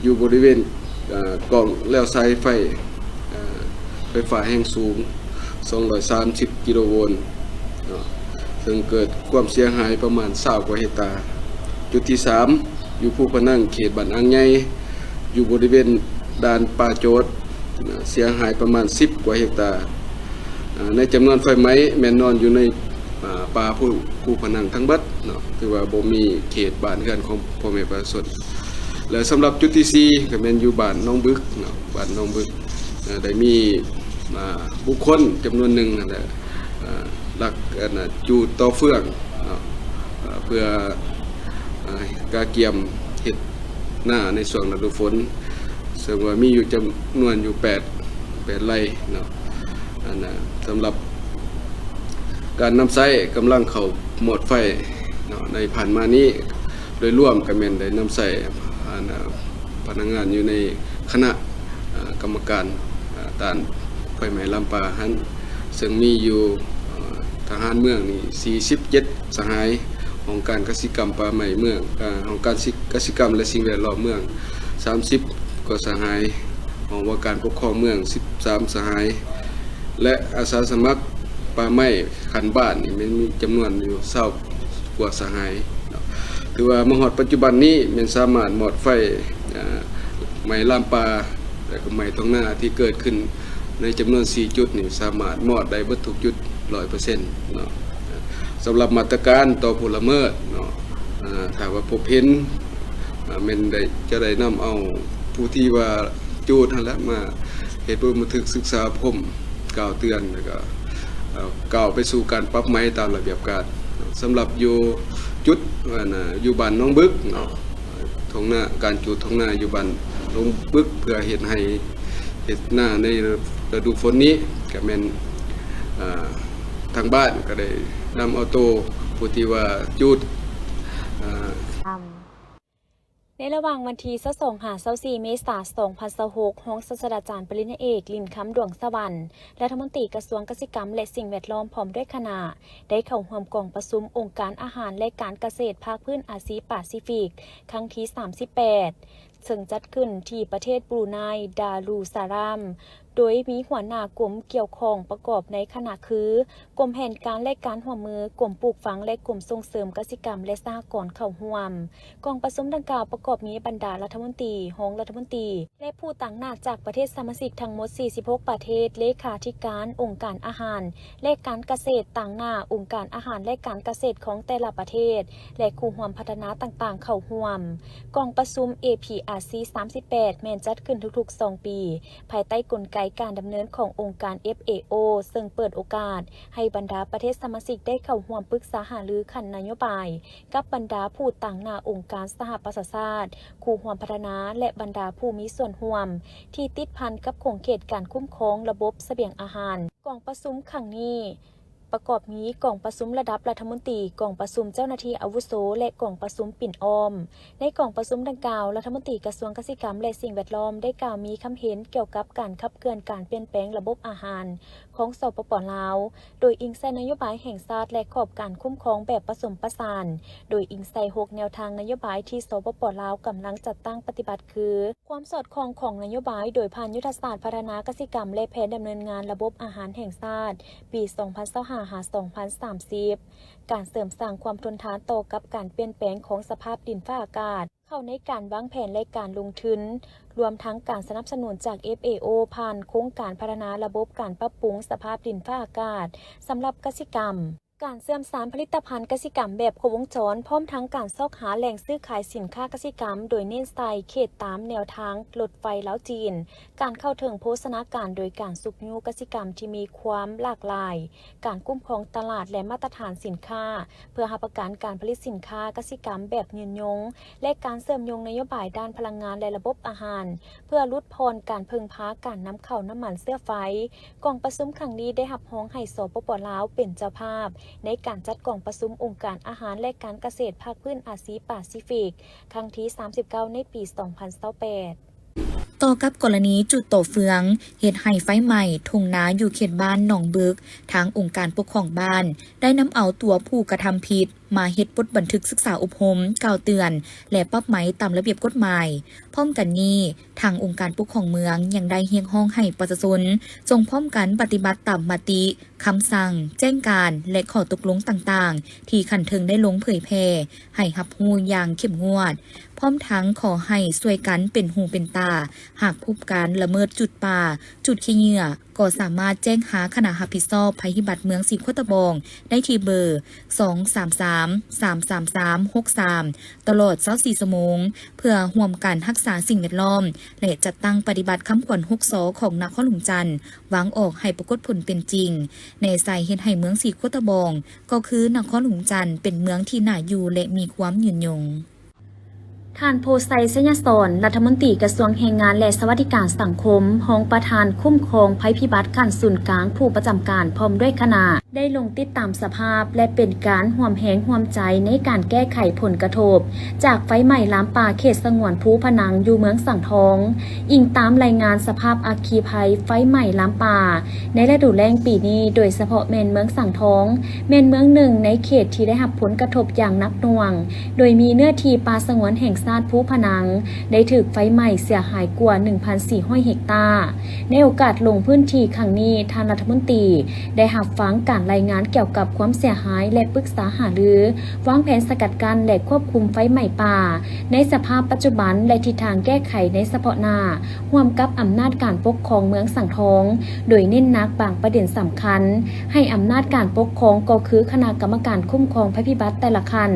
ຢູ່ບໍລິເວນ ອາ ກ້ອງແລວສາຍໄຟ ອາ ໄຟຟ້າແຮງສູງ ສອງຮ້ອຍສາມສິບກິໂລໂວນເນາະ, ເຊິ່ງເກີດຄວາມເສຍຫາຍປະມານຊາວກວ່າເຮັກຕາ. ຈຸດທີສາມ ຢູ່ພູພະນັງ ເຂດບ້ານອ່າງໃຫຍ່ ຢູ່ບໍລິເວນດ່ານປ່າໂຈດ ເສຍຫາຍປະມານສິບກວ່າເຮັກຕາ. ອາ ໃນຈຳນວນໄຟໄໝ້ແມ່ນນອນຢູ່ໃນ ອາ ປ່າພູ ພູພະນັງທັງເບິດເນາະ, ຖືວ່າບໍ່ມີເຂດບ້ານເຮືອນຂອງພໍ່ແມ່ປະຊາຊົນ. ແລະ ສຳລັບຈຸດທີສີ່ ກໍແມ່ນຢູ່ບ້ານໜອງບຶກເນາະ, ບ້ານໜອງບຶກ ອາ ໄດ້ມີ ອາ ບຸກຄົນຈຳນວນໜຶ່ງຫັ້ນແຫຼະ ອາ ລັກ ອັນນ່າ ຈູດຕໍ່ເຟືອງເນາະ ອາ ເພື່ອ ອາ ກະກຽມເຮັດນາໃນຊ່ວງລະດູຝົນ, ເຊິ່ງວ່າມີຢູ່ຈຳນວນຢູ່ແປດ ແປດໄຮ່ເນາະ. ອັນນ່າ ສຳລັບການນຳໃຊ້ກຳລັງເຂົ້າມອດໄຟເນາະ ໃນຜ່ານມານີ້ ໂດຍລວມກໍແມ່ນໄດ້ນຳໃຊ້ ອັນ ພະນັກງານຢູ່ໃນຄະນະ ອາ ກຳມະການ ອາ ຕ້ານໄຟໄໝ້ລາມປ່າຫັ້ນ ເຊິ່ງມີຢູ່ ອາ ທະຫານເມືອງນີ້ ສີ່ສິບເຈັດ ສະຫາຍ, ຫ້ອງການກະສິກຳປ່າໄມ້ເມືອງ ອາ ຫ້ອງການສິ ກະສິກຳ ແລະ ສິ່ງແວດລ້ອມເມືອງ ສາມສິບກວ່າສະຫາຍ, ຫ້ອງວ່າການປົກຄອງເມືອງ ສິບສາມ ສະຫາຍ ແລະ ອາສາສະໝັກປ່າໄມ້ຂັ້ນບ້ານນີ້ແມ່ນມີຈຳນວນຢູ່ ຊາວກວ່າສະຫາຍເນາະ. ຖືວ່າມາຮອດປັດຈຸບັນນີ້ແມ່ນສາມາດມອດໄຟ ອາ ໄໝ້ລາມປ່າ ແລະ ກໍໄໝ້ທົ່ງນາທີ່ເກີດຂຶ້ນໃນຈຳນວນສີ່ຈຸດນີ້ ສາມາດມອດໄດ້ເບິດທຸກຈຸດ ຮ້ອຍເປີເຊັນເນາະ. ສຳລັບມາດຕະການຕໍ່ຜູ້ລະເມີດເນາະ ອາ ຖ້າວ່າພົບເຫັນ ອາ ແມ່ນໄດ້ ຈະໄດ້ນຳເອົາ ຜູ້ທີ່ວ່າຈູດຫັ້ນແຫຼະ ມາເຮັດບົດບັນທຶກສຶກສາອົບຮົມ ກ່າວເຕືອນ ແລ້ວກໍ ເອີ່ ກ້າວໄປສູ່ການປັບໃໝຕາມລະບຽບການ. ສຳລັບຢູ່ຈຸດ ອັນນ່າ ຢູ່ບ້ານໜອງບຶກເນາະ ທົ່ງນາ ການຈູດທົ່ງນາຢູ່ບ້ານໜອງບຶກ ເພື່ອເຮັດໄຮ່ເຮັດນາໃນລະດູຝົນນີ້ ກໍແມ່ນ ເອີ່ ທາງບ້ານກໍໄດ້ນຳເອົາໂຕຜູ້ທີ່ວ່າຈູດ ເອີ່ ໃນລະຫວ່າງວັນທີຊາວສອງ ຫາ ຊາວສີ່ ເມສາ ສອງພັນຊາວຫົກ, ຮອງສາດສະດາຈານປະລິນຍາເອກ ລິນຄຳ ດວງສະຫວັນ ລັດຖະມົນຕີກະຊວງກະສິກຳ ແລະ ສິ່ງແວດລ້ອມ ພ້ອມດ້ວຍຄະນະ ໄດ້ເຂົ້າຮ່ວມກອງປະຊຸມອົງການອາຫານ ແລະ ການກະເສດພາກພື້ນອາຊີປາຊີຟິກ ຄັ້ງທີສາມສິບແປດ ເຊິ່ງຈັດຂຶ້ນທີ່ປະເທດບຣູໄນ ດາຣູສາລາມ ໂດຍມີຫົວໜ້າກົມກ່ຽວຂ້ອງປະກອບໃນຄະນະຄື ກົມແຜນການ ແລະ ການຮ່ວມມື, ກົມປູກຝັງ ແລະ ກົມສົ່ງເສີມກະສິກຳ ແລະ ສະຫະກອນເຂົ້າຮ່ວມ. ກອງປະຊຸມດັ່ງກ່າວປະກອບມີບັນດາລັດຖະມົນຕີ, ຮອງລັດຖະມົນຕີ ແລະ ຜູ້ຕາງໜ້າຈາກປະເທດສະມາຊິກທັງໝົດສີ່ສິບຫົກປະເທດ, ເລຂາທິການອົງການອາຫານ ແລະ ການກະເສດຕາງໜ້າອົງການອາຫານ ແລະ ການກະເສດຂອງແຕ່ລະປະເທດ ແລະ ຄູ່ຮ່ວມພັດທະນາຕ່າງໆເຂົ້າຮ່ວມ. ກອງປະຊຸມ ເອພີອາຊີສາມສິບແປດ ແມ່ນຈັດຂຶ້ນທຸກໆສອງປີ ພາຍໃຕ້ກົນໄກການດຳເນີນຂອງອົງການ ເອັຟເອໂອ ເຊິ່ງເປີດໂອກາດໃຫ້ບັນດາປະເທດສະມາຊິກໄດ້ເຂົ້າຮ່ວມປຶກສາຫາລືຂັ້ນນະໂຍບາຍ ກັບບັນດາຜູ້ຕາງໜ້າອົງການສະຫະປະຊາຊາດ, ຄູ່ຮ່ວມພັດທະນາ ແລະ ບັນດາຜູ້ມີສ່ວນຮ່ວມທີ່ຕິດພັນກັບຂົງເຂດການຄຸ້ມຄອງລະບົບສະບຽງອາຫານ. ກອງປະຊຸມຄັ້ງນີ້ ປະກອບມີກອງປະຊຸມລະດັບລັດຖະມົນຕີ, ກອງປະຊຸມເຈົ້າໜ້າທີ່ອາວຸໂສ ແລະ ກອງປະຊຸມປິ່ນອ້ອມ. ໃນກອງປະຊຸມດັ່ງກ່າວ, ລັດຖະມົນຕີກະຊວງກະສິກຳ ແລະ ສິ່ງແວດລ້ອມ ໄດ້ກ່າວມີຄຳເຫັນກ່ຽວກັບການຂັບເຄື່ອນການປ່ຽນແປງລະບົບອາຫານຂອງ ສປປ ລາວ, ໂດຍອີງໃສ່ນະໂຍບາຍແຫ່ງຊາດ ແລະ ຂອບການຄຸ້ມຄອງແບບປະສົມປະສານ, ໂດຍອີງໃສ່ຫົກແນວທາງນະໂຍບາຍທີ່ ສປປ ລາວ ກຳລັງຈັດຕັ້ງປະຕິບັດຄື ຄວາມສອດຄ່ອງຂອງນະໂຍບາຍໂດຍຜ່ານຍຸດທະສາດພັດທະນາກະສິກຳ ແລະ ແຜນດຳເນີນງານລະບົບອາຫານແຫ່ງຊາດ ປີສອງພັນຊາວຫ້າ ຫາ ສອງພັນສາມສິບ, ການເສີມສ້າງຄວາມທົນທານຕໍ່ກັບການປ່ຽນແປງຂອງສະພາບດິນຟ້າອາກາດ ເຂົ້າໃນການວາງແຜນ ແລະ ການລົງທຶນ, ລວມທັງການສະໜັບສະໜູນຈາກ ເອັຟເອໂອ ຜ່ານໂຄງການພັດທະນາລະບົບການປັບປຸງສະພາບດິນຟ້າອາກາດສຳລັບກະສິກຳ. ການເຊື່ອມສານຜະລິດຕະພັນກະສິກຳແບບຄົບວົງຈອນ, ພ້ອມທັງການຊອກຫາແຫຼ່ງຊື້ຂາຍສິນຄ້າກະສິກຳ ໂດຍເນັ້ນໃສ່ເຂດຕາມແນວທາງລົດໄຟລາວ-ຈີນ, ການເຂົ້າເຖິງໂພຊະນາການໂດຍການຊຸກຍູ້ກະສິກຳທີ່ມີຄວາມຫຼາກຫຼາຍ, ການຄຸ້ມຄອງຕະຫຼາດ ແລະ ມາດຕະຖານສິນຄ້າ ເພື່ອຮັບປະກັນການຜະລິດສິນຄ້າກະສິກຳແບບຍືນຍົງ ແລະ ການເຊື່ອມໂຍງນະໂຍບາຍດ້ານພະລັງງານ ແລະ ລະບົບອາຫານ ເພື່ອຫຼຸດຜ່ອນການເພິ່ງພາການນຳເຂົ້ານ້ຳມັນເຊື້ອໄຟ. ກອງປະຊຸມຄັ້ງນີ້ໄດ້ຮັບຮອງໃຫ້ ສປປ ລາວ ເປັນເຈົ້າພາບໃນການຈັດກອງປະຊຸມອົງການອາຫານ ແລະ ການກະເສດພາກພື້ນອາຊີປາຊີຟິກ ຄັ້ງທີສາມສິບເກົ້າ ໃນປີສອງພັນຊາວແປດ. ຕໍ່ກັບກໍລະນີຈຸດຕໍ່ເຟືອງເຮັດໃຫ້ໄຟໄໝ້ທົ່ງນາຢູ່ເຂດບ້ານໜອງບຶກ, ທາງອົງການປົກຄອງບ້ານໄດ້ນຳເອົາຕົວຜູ້ກະທຳຜິດ ມາເຮັດບົດບັນທຶກສຶກສາອົບຮົມ, ກ່າວເຕືອນ ແລະ ປັບໃໝຕາມລະບຽບກົດໝາຍ. ພ້ອມກັນນີ້, ທາງອົງການປົກຄອງເມືອງຍັງໄດ້ຮຽກຮ້ອງໃຫ້ປະຊາຊົນຈົ່ງພ້ອມກັນປະຕິບັດຕາມມະຕິ, ຄຳສັ່ງ, ແຈ້ງການ ແລະ ຂໍ້ຕົກລົງຕ່າງໆ ທີ່ຂັ້ນເທິງໄດ້ລົງເຜີຍແຜ່ໃຫ້ຮັບຮູ້ຢ່າງເຂັ້ມງວດ, ພ້ອມທັງຂໍໃຫ້ຊ່ວຍກັນເປັນຫູເປັນຕາ, ຫາກພົບການລະເມີດຈຸດປ່າ, ຈຸດຂີ້ເຫຍື້ອ, ກໍສາມາດແຈ້ງຫາຄະນະຮັບຜິດຊອບໄພພິບັດເມືອງສີໂຄດຕະບອງໄດ້ທີ່ເບີ ສອງສາມສາມ ສາມສາມສາມ ຫົກສາມ ຕະຫຼອດຊາວສີ່ຊົ່ວໂມງ ເພື່ອຮ່ວມກັນຮັກສາສິ່ງແວດລ້ອມ ແລະ ຈັດຕັ້ງປະຕິບັດຄຳຂວັນຫົກ ສ ຂອງນະຄອນຫຼວງຈັນ ວາງອອກໃຫ້ປາກົດຜົນເປັນຈິງ. ແນໃສ່ເຮັດໃຫ້ເມືອງສີໂຄດຕະບອງ ກໍຄືນະຄອນຫຼວງຈັນ ເປັນເມືອງທີ່ໜ້າຢູ່ ແລະ ມີຄວາມຍືນຍົງ. ທ່ານ ໂພໄຊ ໄຊຍະສອນ ລັດຖະມົນຕີກະຊວງແຮງງານ ແລະ ສະຫວັດດີການສັງຄົມ, ຮອງປະທານຄຸ້ມຄອງໄພພິບັດຂັ້ນສູນກາງ ຜູ້ປະຈຳການ ພ້ອມດ້ວຍຄະນະ ໄດ້ລົງຕິດຕາມສະພາບ ແລະ ເປັນການຮ່ວມແຮງຮ່ວມໃຈໃນການແກ້ໄຂຜົນກະທົບຈາກໄຟໄໝ້ລາມປ່າເຂດສະຫງວນພູພະນັງ ຢູ່ເມືອງສັງທອງ. ອີງຕາມລາຍງານສະພາບອັກຄີໄພໄຟໄໝ້ລາມປ່າ ໃນລະດູແລ້ງປີນີ້, ໂດຍສະເພາະແມ່ນເມືອງສັງທອງ ແມ່ນເມືອງໜຶ່ງໃນເຂດທີ່ໄດ້ຮັບຜົນກະທົບຢ່າງໜັກໜ່ວງ, ໂດຍມີເນື້ອທີ່ປ່າສະຫງວນແຫ່ງຊາດພູພະນັງ ໄດ້ຖືກໄຟໄໝ້ເສຍຫາຍກວ່າໜຶ່ງພັນສີ່ຮ້ອຍເຮັກຕາ. ໃນໂອກາດລົງພື້ນທີ່ຄັ້ງນີ້, ທ່ານລັດຖະມົນຕີໄດ້ຮັບຟັງການ ການລາຍງານກ່ຽວກັບຄວາມເສຍຫາຍ ແລະ ປຶກສາຫາລື ວາງແຜນສະກັດກັ້ນ ແລະ ຄວບຄຸມໄຟໄໝ້ປ່າ ໃນສະພາບປັດຈຸບັນ ແລະ ທິດທາງແກ້ໄຂໃນສະເພາະໜ້າ, ຮ່ວມກັບອຳນາດການປົກຄອງເມືອງສັງທອງ, ໂດຍເນັ້ນໜັກບາງປະເດັນສຳຄັນ ໃຫ້ອຳນາດການປົກຄອງ ກໍຄືຄະນະກຳມະການຄຸ້ມຄອງໄພພິບັດແຕ່ລະຂັ້ນ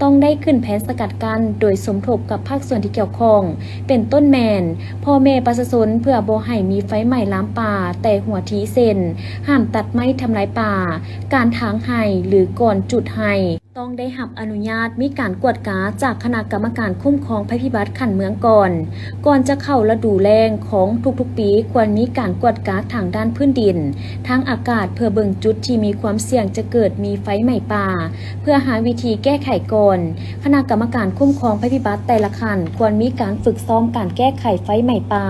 ຕ້ອງໄດ້ຂຶ້ນແຜນສະກັດກັ້ນ ໂດຍສົມທົບກັບພາກສ່ວນທີ່ກ່ຽວຂ້ອງ ເປັນຕົ້ນແມ່ນ ພໍ່ແມ່ປະຊາຊົນ ເພື່ອບໍ່ໃຫ້ມີໄຟໄໝ້ລາມປ່າແຕ່ຫົວທີເຊັ່ນ ຫ້າມຕັດໄມ້ທຳລາຍປ່າ, ການຖາງໄຮ່ ຫຼື ກ່ອນຈຸດໄຮ່ ຕ້ອງໄດ້ຮັບອະນຸຍາດມີການກວດກາຈາກຄະນະກຳມະການຄຸ້ມຄອງໄພພິບັດຂັ້ນເມືອງກ່ອນ. ກ່ອນຈະເຂົ້າລະດູແລ້ງຂອງທຸກໆປີ ຄວນມີການກວດກາທາງດ້ານພື້ນດິນ, ທາງອາກາດ ເພື່ອເບິ່ງຈຸດທີ່ມີຄວາມສ່ຽງຈະເກີດມີໄຟໄໝ້ປ່າ ເພື່ອຫາວິທີແກ້ໄຂກ່ອນ. ຄະນະກຳມະການຄຸ້ມຄອງໄພພິບັດແຕ່ລະຂັ້ນ ຄວນມີການຝຶກຊ້ອມການແກ້ໄຂໄຟໄໝ້ປ່າ.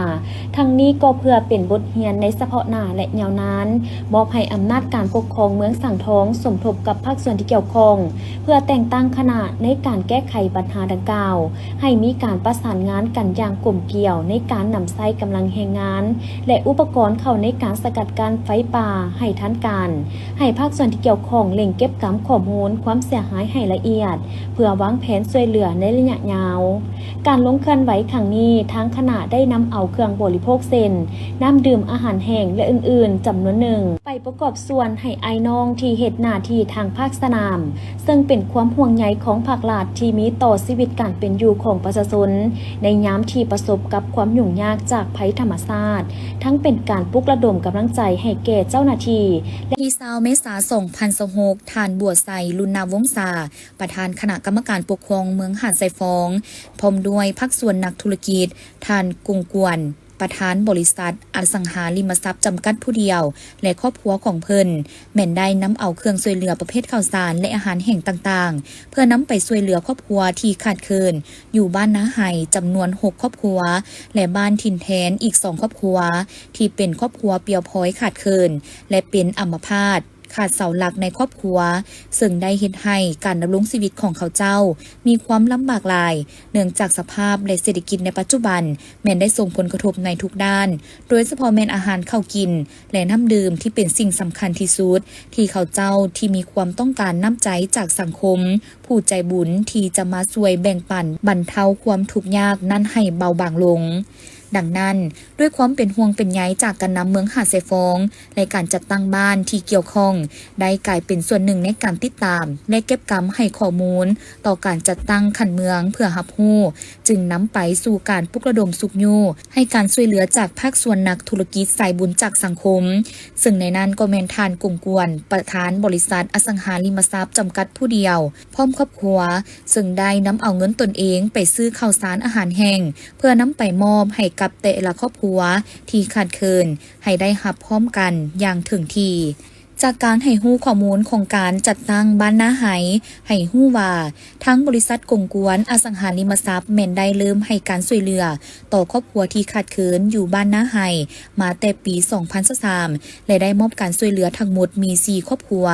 ທັງນີ້ກໍເພື່ອເປັນບົດຮຽນໃນສະເພາະໜ້າ ແລະ ຍາວນານ, ມອບໃຫ້ອຳນາດການປົກຄອງເມືອງສັງທອງ ສົມທົບກັບພາກສ່ວນທີ່ກ່ຽວຂ້ອງ ເພື່ອແຕ່ງຕັ້ງຄະນະໃນການແກ້ໄຂບັນຫາດັ່ງກ່າວ, ໃຫ້ມີການປະສານງານກັນຢ່າງກົມກຽວໃນການນຳໃຊ້ກຳລັງແຮງງານ ແລະ ອຸປະກອນເຂົ້າໃນການສະກັດກັ້ນໄຟປ່າໃຫ້ທັນການ, ໃຫ້ພາກສ່ວນທີ່ກ່ຽວຂ້ອງເລັ່ງເກັບກຳຂໍ້ມູນຄວາມເສຍຫາຍໃຫ້ລະອຽດ ເພື່ອວາງແຜນຊ່ວຍເຫຼືອໃນໄລຍະຍາວ. ການລົງເຄື່ອນໄຫວຄັ້ງນີ້, ທາງຄະນະໄດ້ນຳເອົາເຄື່ອງບໍລິໂພກເຊັ່ນ ນ້ຳດື່ມ, ອາຫານແຫ້ງ ແລະ ອື່ນໆ ຈຳນວນໜຶ່ງ ໄປປະກອບສ່ວນໃຫ້ອ້າຍນ້ອງທີ່ເຮັດໜ້າທີ່ທາງພາກສະໜາມ, ເຊິ່ງເປັນຄວາມຫ່ວງໃຍຂອງພາກລັດທີ່ມີຕໍ່ຊີວິດການເປັນຢູ່ຂອງປະຊາຊົນ ໃນຍາມທີ່ປະສົບກັບຄວາມຫຍຸ້ງຍາກຈາກໄພທຳມະຊາດ, ທັງເປັນການປຸກລະດົມກຳລັງໃຈໃຫ້ແກ່ເຈົ້າໜ້າທີ່ ແລະ ວັນທີຊາວ ເມສາ ສອງພັນຊາວຫົກ, ທ່ານ ບົວໄຊ ລຸນນາວົງສາ, ປະທານຄະນະກຳມະການປົກຄອງເມືອງຫາດຊາຍຟອງ, ພ້ອມດ້ວຍພາກສ່ວນນັກທຸລະກິດ, ທ່ານ ກົງກວນ, ປະທານບໍລິສັດອະສັງຫາລິມະຊັບຈຳກັດຜູ້ດຽວ ແລະ ຄອບຄົວຂອງເພິ່ນ ແມ່ນໄດ້ນຳເອົາເຄື່ອງຊ່ວຍເຫຼືອປະເພດເຂົ້າສານ ແລະ ອາຫານແຫ້ງຕ່າງໆ ເພື່ອນຳໄປຊ່ວຍເຫຼືອຄອບຄົວທີ່ຂາດເຂີນ ຢູ່ບ້ານນາໄຮຈຳນວນຫົກຄອບຄົວ ແລະ ບ້ານຖິ່ນແທນອີກສອງຄອບຄົວ ທີ່ເປັນຄອບຄົວປ່ຽວພ້ອຍຂາດເຂີນ ແລະ ເປັນອຳມະພາດ ຂາດເສົາຫຼັກໃນຄອບຄົວ, ເຊິ່ງໄດ້ເຮັດໃຫ້ການດຳລົງຊີວິດຂອງເຂົາເຈົ້າມີຄວາມລຳບາກຫຼາຍ, ເນື່ອງຈາກສະພາບ ແລະ ເສດຖະກິດໃນປັດຈຸບັນແມ່ນໄດ້ສົ່ງຜົນກະທົບໃນທຸກດ້ານ, ໂດຍສະເພາະແມ່ນອາຫານເຂົ້າກິນ ແລະ ນ້ຳດື່ມທີ່ເປັນສິ່ງສຳຄັນທີ່ສຸດ ທີ່ເຂົາເຈົ້າທີ່ມີຄວາມຕ້ອງການນ້ຳໃຈຈາກສັງຄົມ, ຜູ້ໃຈບຸນທີ່ຈະມາຊ່ວຍແບ່ງປັນບັນເທົາຄວາມທຸກຍາກນັ້ນໃຫ້ເບົາບາງລົງ. ດັ່ງນັ້ນ, ດ້ວຍຄວາມເປັນຫ່ວງເປັນໃຍຈາກການນຳເມືອງຫາດຊາຍຟອງ ແລະ ການຈັດຕັ້ງບ້ານທີ່ກ່ຽວຂ້ອງ ໄດ້ກາຍເປັນສ່ວນໜຶ່ງໃນການຕິດຕາມ ແລະ ເກັບກຳໃຫ້ຂໍ້ມູນຕໍ່ການຈັດຕັ້ງຂັ້ນເມືອງເພື່ອຮັບຮູ້, ຈຶ່ງນຳໄປສູ່ການປຸກລະດົມຊຸກຍູ້ໃຫ້ການຊ່ວຍເຫຼືອຈາກພາກສ່ວນນັກທຸລະກິດສາຍບຸນຈາກສັງຄົມ, ເຊິ່ງໃນນັ້ນກໍແມ່ນທ່ານ ກົງກວນ, ປະທານບໍລິສັດອະສັງຫາລິມະຊັບຈຳກັດຜູ້ດຽວ ພ້ອມຄອບຄົວ, ເຊິ່ງໄດ້ນຳເອົາເງິນຕົນເອງໄປຊື້ເຂົ້າສານອາຫານແຫ້ງ ເພື່ອນຳໄປມອບໃຫ້ກັບແຕ່ລະຄອບຄົວທີ່ຂາດເຂີນ ໃຫ້ໄດ້ຮັບພ້ອມກັນຢ່າງເຖິງທີ່. ຈາກການໃຫ້ຮູ້ຂໍ້ມູນຂອງການຈັດຕັ້ງບ້ານນາໄຮ ໃຫ້ຮູ້ວ່າ ທາງບໍລິສັດກົງກວນອະສັງຫາລິມະຊັບ ແມ່ນໄດ້ເລີ່ມໃຫ້ການຊ່ວຍເຫຼືອຕໍ່ຄອບຄົວທີ່ຂາດເຂີນຢູ່ບ້ານນາໄຮ ມາແຕ່ປີສອງພັນຊາວສາມ ແລະ ໄດ້ມອບການຊ່ວຍເຫຼືອທັງໝົດມີສີ່ຄອບຄົວ,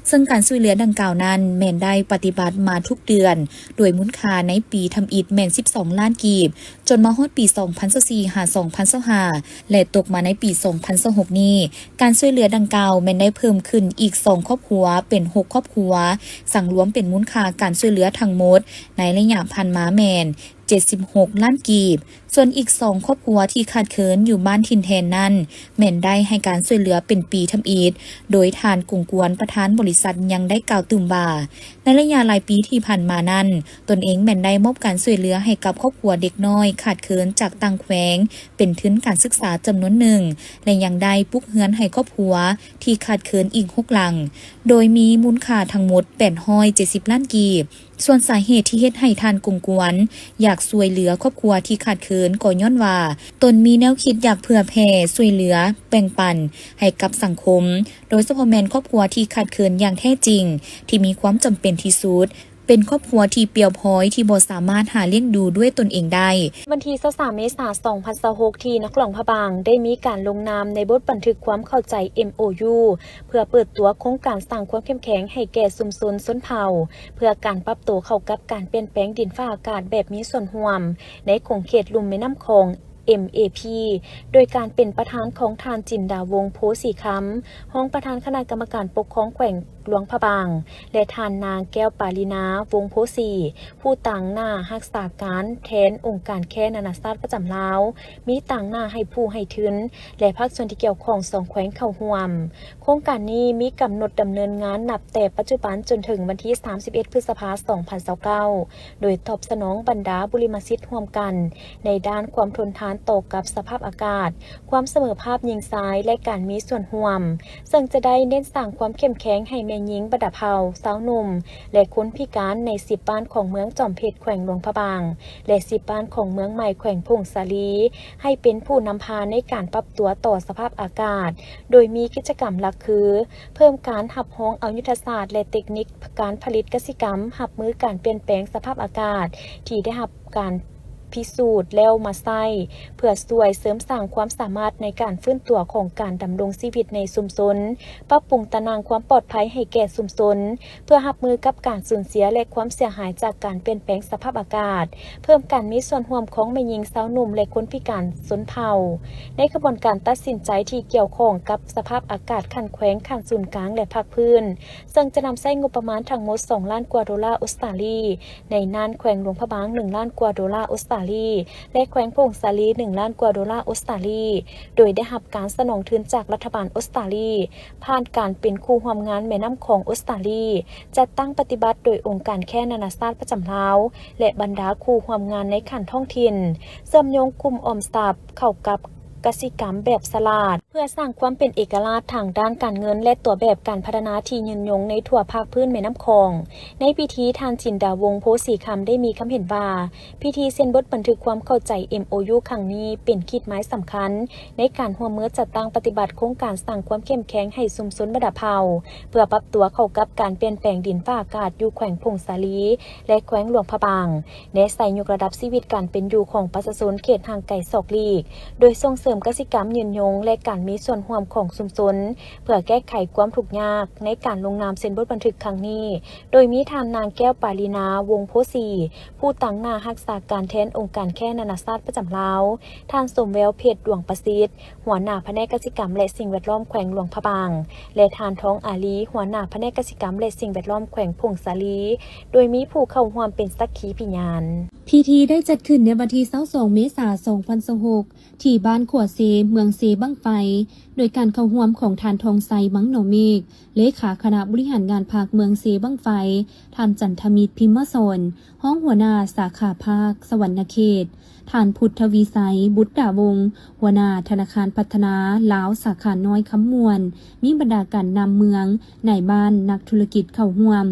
ເຊິ່ງການຊ່ວຍເຫຼືອດັ່ງກ່າວນັ້ນແມ່ນໄດ້ປະຕິບັດມາທຸກເດືອນ ໂດຍມູນຄ່າໃນປີທຳອິດແມ່ນສິບສອງລ້ານກີບ, ຈົນມາຮອດປີສອງພັນຊາວສີ່ ຫາ ສອງພັນຊາວຫ້າ ແລະ ຕົກມາໃນປີສອງພັນຊາວຫົກນີ້, ການຊ່ວຍເຫຼືອດັ່ງກ່າວແມ່ນໄດ້ເພີ່ມຂຶ້ນອີກສອງຄອບຄົວເປັນຫົກຄອບຄົວ, ສັງລວມເປັນມູນຄ່າການຊ່ວຍເຫຼືອທັງໝົດໃນໄລຍະຜ່ານມາແມ່ນ ເຈັດສິບຫົກລ້ານກີບ, ສ່ວນອີກສອງຄອບຄົວທີ່ຂາດເຂີນຢູ່ບ້ານຖິ່ນແທນນັ້ນ ແມ່ນໄດ້ໃຫ້ການຊ່ວຍເຫຼືອເປັນປີທຳອິດ ໂດຍທ່ານ ກົງກວນ ປະທານບໍລິສັດ ຍັງໄດ້ກ່າວຕື່ມວ່າ ໃນໄລຍະຫຼາຍປີທີ່ຜ່ານມານັ້ນ, ຕົນເອງແມ່ນໄດ້ມອບການຊ່ວຍເຫຼືອໃຫ້ກັບຄອບຄົວເດັກນ້ອຍຂາດເຂີນຈາກຕ່າງແຂວງ ເປັນທຶນການສຶກສາຈຳນວນໜຶ່ງ ແລະ ຍັງໄດ້ປຸກເຮືອນໃຫ້ຄອບຄົວທີ່ຂາດເຂີນອີກຫົກຫຼັງ, ໂດຍມີມູນຄ່າທັງໝົດແປດຮ້ອຍເຈັດສິບລ້ານກີບ. ສ່ວນສາເຫດທີ່ເຮັດໃຫ້ທ່ານ ກົງກວນ ຢາກຊ່ວຍເຫຼືອຄອບຄົວທີ່ຂາດເຂີນ ກໍຍ້ອນວ່າ ຕົນມີແນວຄິດຢາກເຜື່ອແຜ່ຊ່ວຍເຫຼືອແບ່ງປັນໃຫ້ກັບສັງຄົມ, ໂດຍສະເພາະແມ່ນຄອບຄົວທີ່ຂາດເຂີນຢ່າງແທ້ຈິງ ທີ່ມີຄວາມຈຳເປັນທີ່ສຸດ, ເປັນຄອບຄົວທີ່ປ່ຽວພ້ອຍທີ່ບໍ່ສາມາດຫາລ້ຽງດູດ້ວຍຕົນເອງໄດ້. ວັນທີຊາວສາມ ເມສາ ສອງພັນຊາວຫົກ ທີ່ນະຄອນຫຼວງພະບາງ ໄດ້ມີການລົງນາມໃນບົດບັນທຶກຄວາມເຂົ້າໃຈ ເອັມໂອຢູ ເພື່ອເປີດຕົວໂຄງການສ້າງຄວາມເຂັ້ມແຂງໃຫ້ແກ່ຊຸມຊົນຊົນເຜົ່າ ເພື່ອການປັບໂຕເຂົ້າກັບການປ່ຽນແປງດິນຟ້າອາກາດແບບມີສ່ວນຮ່ວມ ໃນຂົງເຂດລຸ່ມແມ່ນ້ຳຂອງ ເອັມເອພີ ໂດຍການເປັນປະທານຂອງທ່ານ ຈິນດາວົງ ໂພສີຄຳ ຮອງປະທານຄະນະກຳມະການປົກຄອງແຂວງຫຼວງພະບາງ ແລະ ທ່ານນາງ ແກ້ວປາລີນາ ວົງໂພສີ ຜູ້ຕາງໜ້າຮັກສາການແທນອົງການແຄນານາຊາດປະຈຳລາວ, ມີຕາງໜ້າໃຫ້ຜູ້ໃຫ້ທຶນ ແລະ ພາກສ່ວນທີ່ກ່ຽວຂ້ອງສອງແຂວງເຂົ້າຮ່ວມ. ໂຄງການນີ້ມີກຳນົດດຳເນີນງານນັບແຕ່ປັດຈຸບັນຈົນເຖິງວັນທີສາມສິບເອັດ ພຶດສະພາ ສອງພັນຊາວເກົ້າ ໂດຍຕອບສະໜອງບັນດາບຸລິມະສິດຮ່ວມກັນໃນດ້ານຄວາມທົນທານຕໍ່ກັບສະພາບອາກາດ, ຄວາມສະເໝີພາບຍິງຊາຍ ແລະ ການມີສ່ວນຮ່ວມ, ເຊິ່ງຈະໄດ້ເນັ້ນສ້າງຄວາມເຂັ້ມແຂງໃຫ້ແມ່ຍິງບັນດາເຜົ່າ, ຊາວໜຸ່ມ ແລະ ຄົນພິການໃນສິບບ້ານຂອງເມືອງຈອມເພັດ ແຂວງຫຼວງພະບາງ ແລະ ສິບບ້ານຂອງເມືອງໃໝ່ ແຂວງຜົ້ງສາລີ ໃຫ້ເປັນຜູ້ນຳພາໃນການປັບຕົວຕໍ່ສະພາບອາກາດ, ໂດຍມີກິດຈະກຳຫຼັກຄື ເພີ່ມການຮັບຮອງເອົາຍຸດທະສາດ ແລະ ເຕັກນິກການຜະລິດກະສິກຳ ຮັບມືການປ່ຽນແປງສະພາບອາກາດ ທີ່ໄດ້ຮັບການພິສູດແລ້ວມາໃຊ້ ເພື່ອຊ່ວຍເສີມສ້າງຄວາມສາມາດໃນການຟື້ນຕົວຂອງການດຳລົງຊີວິດໃນຊຸມຊົນ, ປັບປຸງຕາໜ່າງຄວາມປອດໄພໃຫ້ແກ່ຊຸມຊົນ ເພື່ອຮັບມືກັບການສູນເສຍ ແລະ ຄວາມເສຍຫາຍຈາກການປ່ຽນແປງສະພາບອາກາດ, ເພີ່ມການມີສ່ວນຮ່ວມຂອງແມ່ຍິງ, ຊາວໜຸ່ມ ແລະ ຄົນພິການຊົນເຜົ່າ ໃນຂະບວນການຕັດສິນໃຈທີ່ກ່ຽວຂ້ອງກັບສະພາບອາກາດຂັ້ນແຂວງ, ຂັ້ນສູນກາງ ແລະ ພາກພື້ນ, ເຊິ່ງຈະນຳໃຊ້ງົບປະມານທັງໝົດສອງລ້ານກວ່າໂດລາອົດສະຕາລີ, ໃນນັ້ນແຂວງຫຼວງພະບາງໜຶ່ງລ້ານກວ່າໂດລາອົດສະຕາລີ ແລະ ແຂວງຜົ້ງສາລີໜຶ່ງລ້ານກວ່າໂດລາອົດສະຕາລີ, ໂດຍໄດ້ຮັບການສະໜອງທຶນຈາກລັດຖະບານອົດສະຕາລີ ຜ່ານການເປັນຄູ່ຮ່ວມງານແມ່ນ້ຳຂອງອົດສະຕາລີ, ຈັດຕັ້ງປະຕິບັດໂດຍອົງການແຄນານາຊາດປະຈຳລາວ ແລະ ບັນດາຄູ່ຮ່ວມງານໃນຂັ້ນທ້ອງຖິ່ນ, ເຊື່ອມໂຍງກຸ່ມອອມຊັບເຂົ້າກັບກະສິກຳແບບສະຫຼາດ ເພື່ອສ້າງຄວາມເປັນເອກະລາດທາງດ້ານການເງິນ ແລະ ຕົວແບບການພັດທະນາທີ່ຍືນຍົງໃນທົ່ວພາກພື້ນແມ່ນ້ຳຂອງ. ໃນພິທີ, ທ່ານ ຈິນດາວົງ ໂພສີຄຳ ໄດ້ມີຄຳເຫັນວ່າ, ພິທີເຊັນບົດບັນທຶກຄວາມເຂົ້າໃຈ ເອັມໂອຢູ ຄັ້ງນີ້ ເປັນຂີດໝາຍສຳຄັນໃນການຮ່ວມມືຈັດຕັ້ງປະຕິບັດໂຄງການສ້າງຄວາມເຂັ້ມແຂງໃຫ້ຊຸມຊົນບັນດາເຜົ່າ ເພື່ອປັບຕົວເຂົ້າກັບການປ່ຽນແປງດິນຟ້າອາກາດຢູ່ແຂວງຜົ້ງສາລີ ແລະ ແຂວງຫຼວງພະບາງ, ແນໃສ່ຍົກລະດັບຊີວິດການເປັນຢູ່ຂອງປະຊາຊົນເຂດຫ່າງໄກສອກຫຼີກ, ໂດຍສົ່ງເສີມກະສິກຳຍືນຍົງ ແລະ ການມີສ່ວນຮ່ວມຂອງຊຸມຊົນ ເພື່ອແກ້ໄຂຄວາມທຸກຍາກໃນການລົງນາມເຊັນບົດບັນທຶກຄັ້ງນີ້, ໂດຍມີທ່ານນາງ ແກ້ວປາລີນາ ວົງໂພສີ ຜູ້ຕາງໜ້າຮັກສາການແທນອົງການແຄນານາຊາດປະຈຳລາວ, ທ່ານ ສົມແວວ ເພັດດວງປະສິດ ຫົວໜ້າພະແນກກະສິກຳ ແລະ ສິ່ງແວດລ້ອມແຂວງຫຼວງພະບາງ ແລະ ທ່ານ ທອງອາລີ ຫົວໜ້າພະແນກກະສິກຳ ແລະ ສິ່ງແວດລ້ອມແຂວງຜົ້ງສາລີ, ໂດຍມີຜູ້ເຂົ້າຮ່ວມເປັນສັກຂີພະຍານ. ພິທີໄດ້ຈັດຂຶ້ນໃນວັນທີຊາວສອງ ເມສາ ສອງພັນຊາວຫົກ ທີ່ບ້ານຂົວເຊ ເມືອງເຊບັ້ງໄຟ ໂດຍການເຂົ້າຮ່ວມຂອງທ່ານ ທອງໄຊ ມັງໜໍເມກ ເລຂາຄະນະບໍລິຫານງານພັກເມືອງເຊບັ້ງໄຟ, ທ່ານ ຈັນທະມິດ ພິມມະສອນ ຮອງຫົວໜ້າສາຂາພັກສະຫວັນນະເຂດ, ທ່ານ ພຸດທະວີໄຊ ບຸດດາວົງ ຫົວໜ້າທະນາຄານພັດທະນາລາວສາຂານ້ອຍຄຳມ່ວນ, ມີບັນດາການນຳເມືອງ, ນາຍບ້ານ, ນັກທຸລະກິດເຂົ້າຮ່ວມ.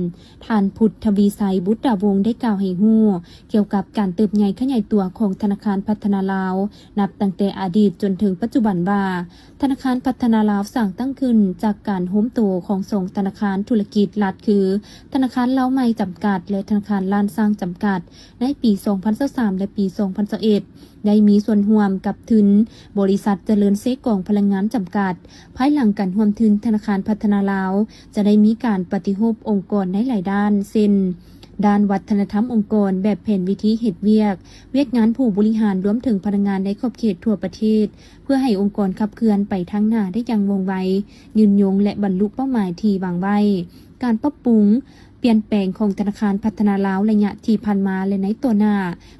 ທ່ານ ພຸດທະວີໄຊ ບຸດດາວົງ ໄດ້ກ່າວໃຫ້ຮູ້ກ່ຽວກັບການເຕີບໃຫຍ່ຂະຫຍາຍຕົວຂອງທະນາຄານພັດທະນາລາວ ນັບຕັ້ງແຕ່ອະດີດຈົນເຖິງປັດຈຸບັນວ່າ, ທະນາຄານພັດທະນາລາວສ້າງຕັ້ງຂຶ້ນຈາກການໂຮມໂຕຂອງສອງທະນາຄານທຸລະກິດລັດ ຄື ທະນາຄານລາວໃໝ່ຈຳກັດ ແລະ ທະນາຄານລ້ານຊ້າງຈຳກັດ ໃນປີສອງພັນຊາວສາມ ແລະ ປີສອງພັນຊາວເອັດ ໄດ້ມີສ່ວນຮ່ວມກັບທຶນບໍລິສັດຈະເລີນເຊກອງພະລັງງານຈຳກັດ. ພາຍຫຼັງການຮ່ວມທຶນ, ທະນາຄານພັດທະນາລາວຈະໄດ້ມີການປະຕິຮູບອົງກອນໃນຫຼາຍດ້ານ ເຊັ່ນ ດ້ານວັດທະນະທຳອົງກອນ, ແບບແຜນວິທີເຮັດວຽກ, ວຽກງານຜູ້ບໍລິຫານ, ລວມເຖິງພະນັກງານໃນຂອບເຂດທົ່ວປະເທດ, ເພື່ອໃຫ້ອົງກອນຂັບເຄື່ອນໄປທາງໜ້າໄດ້ຢ່າງວ່ອງໄວ, ຍືນຍົງ ແລະ ບັນລຸເປົ້າໝາຍທີ່ວາງໄວ້. ການປັບປຸງ, ປ່ຽນແປງຂອງທະນາຄານພັດທະນາລາວໄລຍະທີ່ຜ່ານມາ ແລະ ໃນຕໍ່ໜ້າ,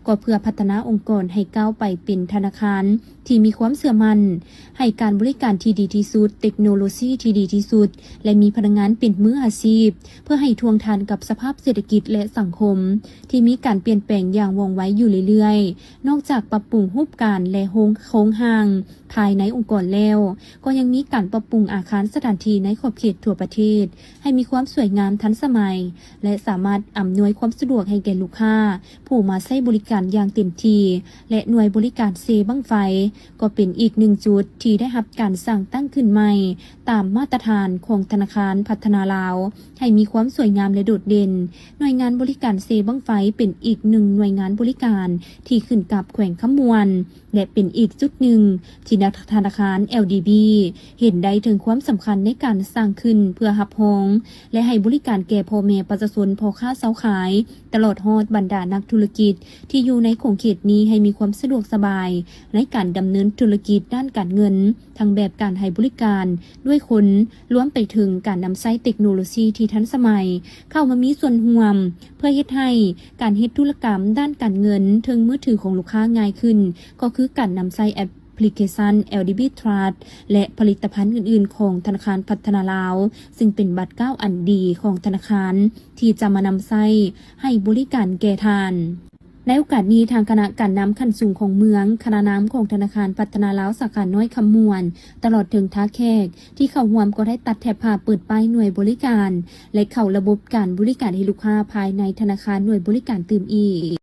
ກໍເພື່ອພັດທະນາອົງກອນໃຫ້ກ້າວໄປເປັນທະນາຄານທີ່ມີຄວາມເຊື່ອໝັ້ນ, ໃຫ້ການບໍລິການທີ່ດີທີ່ສຸດ, ເຕັກໂນໂລຊີທີ່ດີທີ່ສຸດ ແລະ ມີພະນັກງານເປັນມືອາຊີບ, ເພື່ອໃຫ້ທ່ວງທານກັບສະພາບເສດຖະກິດ ແລະ ສັງຄົມທີ່ມີການປ່ຽນແປງຢ່າງວ່ອງໄວຢູ່ເລື້ອຍໆ. ນອກຈາກປັບປຸງຮູບການ ແລະ ໂຮງ, ໂຄງຮ່າງພາຍໃນອົງກອນແລ້ວ, ກໍຍັງມີການປັບປຸງອາຄານສະຖານທີ່ໃນຂອບເຂດທົ່ວປະເທດ ໃຫ້ມີຄວາມສວຍງາມທັນສະໄໝ ແລະ ສາມາດອຳນວຍຄວາມສະດວກໃຫ້ແກ່ລູກຄ້າຜູ້ມາໃຊ້ບໍລິການຢ່າງເຕັມທີ່ ແລະ ໜ່ວຍບໍລິການເຊບັ້ງໄຟ ກໍເປັນອີກໜຶ່ງຈຸດທີ່ໄດ້ຮັບການສ້າງຕັ້ງຂຶ້ນໃໝ່ຕາມມາດຕະຖານຂອງທະນາຄານພັດທະນາລາວ ໃຫ້ມີຄວາມສວຍງາມ ແລະ ໂດດເດັ່ນ. ໜ່ວຍງານບໍລິການເຊບັ້ງໄຟເປັນອີກໜຶ່ງໜ່ວຍງານບໍລິການທີ່ຂຶ້ນກັບແຂວງຄຳມ່ວນ ແລະ ເປັນອີກຈຸດໜຶ່ງທີ່ທະນາຄານ ແອລດີບີ ເຫັນໄດ້ເຖິງຄວາມສຳຄັນໃນການສ້າງຂຶ້ນເພື່ອຮັບຮອງ ແລະ ໃຫ້ບໍລິການແກ່ພໍ່ແມ່ ປະຊາຊົນ, ພໍ່ຄ້າຊາວຂາຍ, ຕະຫຼອດຮອດບັນດານັກທຸລະກິດທີ່ຢູ່ໃນຂົງເຂດນີ້ ໃຫ້ມີຄວາມສະດວກສະບາຍໃນການດຳເນີນທຸລະກິດດ້ານການເງິນ, ທັງແບບການໃຫ້ບໍລິການດ້ວຍຄົນ, ລວມໄປເຖິງການນຳໃຊ້ເຕັກໂນໂລຊີທີ່ທັນສະໄໝເຂົ້າມາມີສ່ວນຮ່ວມ ເພື່ອເຮັດໃຫ້ການເຮັດທຸລະກຳດ້ານການເງິນເທິງມືຖືຂອງລູກຄ້າງ່າຍຂຶ້ນ ກໍຄືການນຳໃຊ້ແອັບ ພລິເຄຊັນ ແອລດີບີ Trust ແລະ ຜະລິດຕະພັນອື່ນໆຂອງທະນາຄານພັດທະນາລາວ, ຊຶ່ງເປັນບາດກ້າວອັນດີຂອງທະນາຄານທີ່ຈະມານຳໃຊ້ໃຫ້ບໍລິການແກ່ທ່ານ. ໃນໂອກາດນີ້, ທາງຄະນະການນຳຂັ້ນສູງຂອງເມືອງ, ຄະນະນາມຂອງທະນາຄານພັດທະນາລາວສາຂານ້ອຍຄຳມ່ວນ, ຕະຫຼອດເຖິງທ່າແຂກທີ່ເຂົ້າຮ່ວມກໍໄດ້ຕັດແຖບຜ້າເປີດປ້າຍໜ່ວຍບໍລິການ ແລະ ເຂົ້າລະບົບການບໍລິການໃຫ້ລູກຄ້າພາຍໃນທະນາຄານໜ່ວຍບໍລິການຕື່ມອີກ.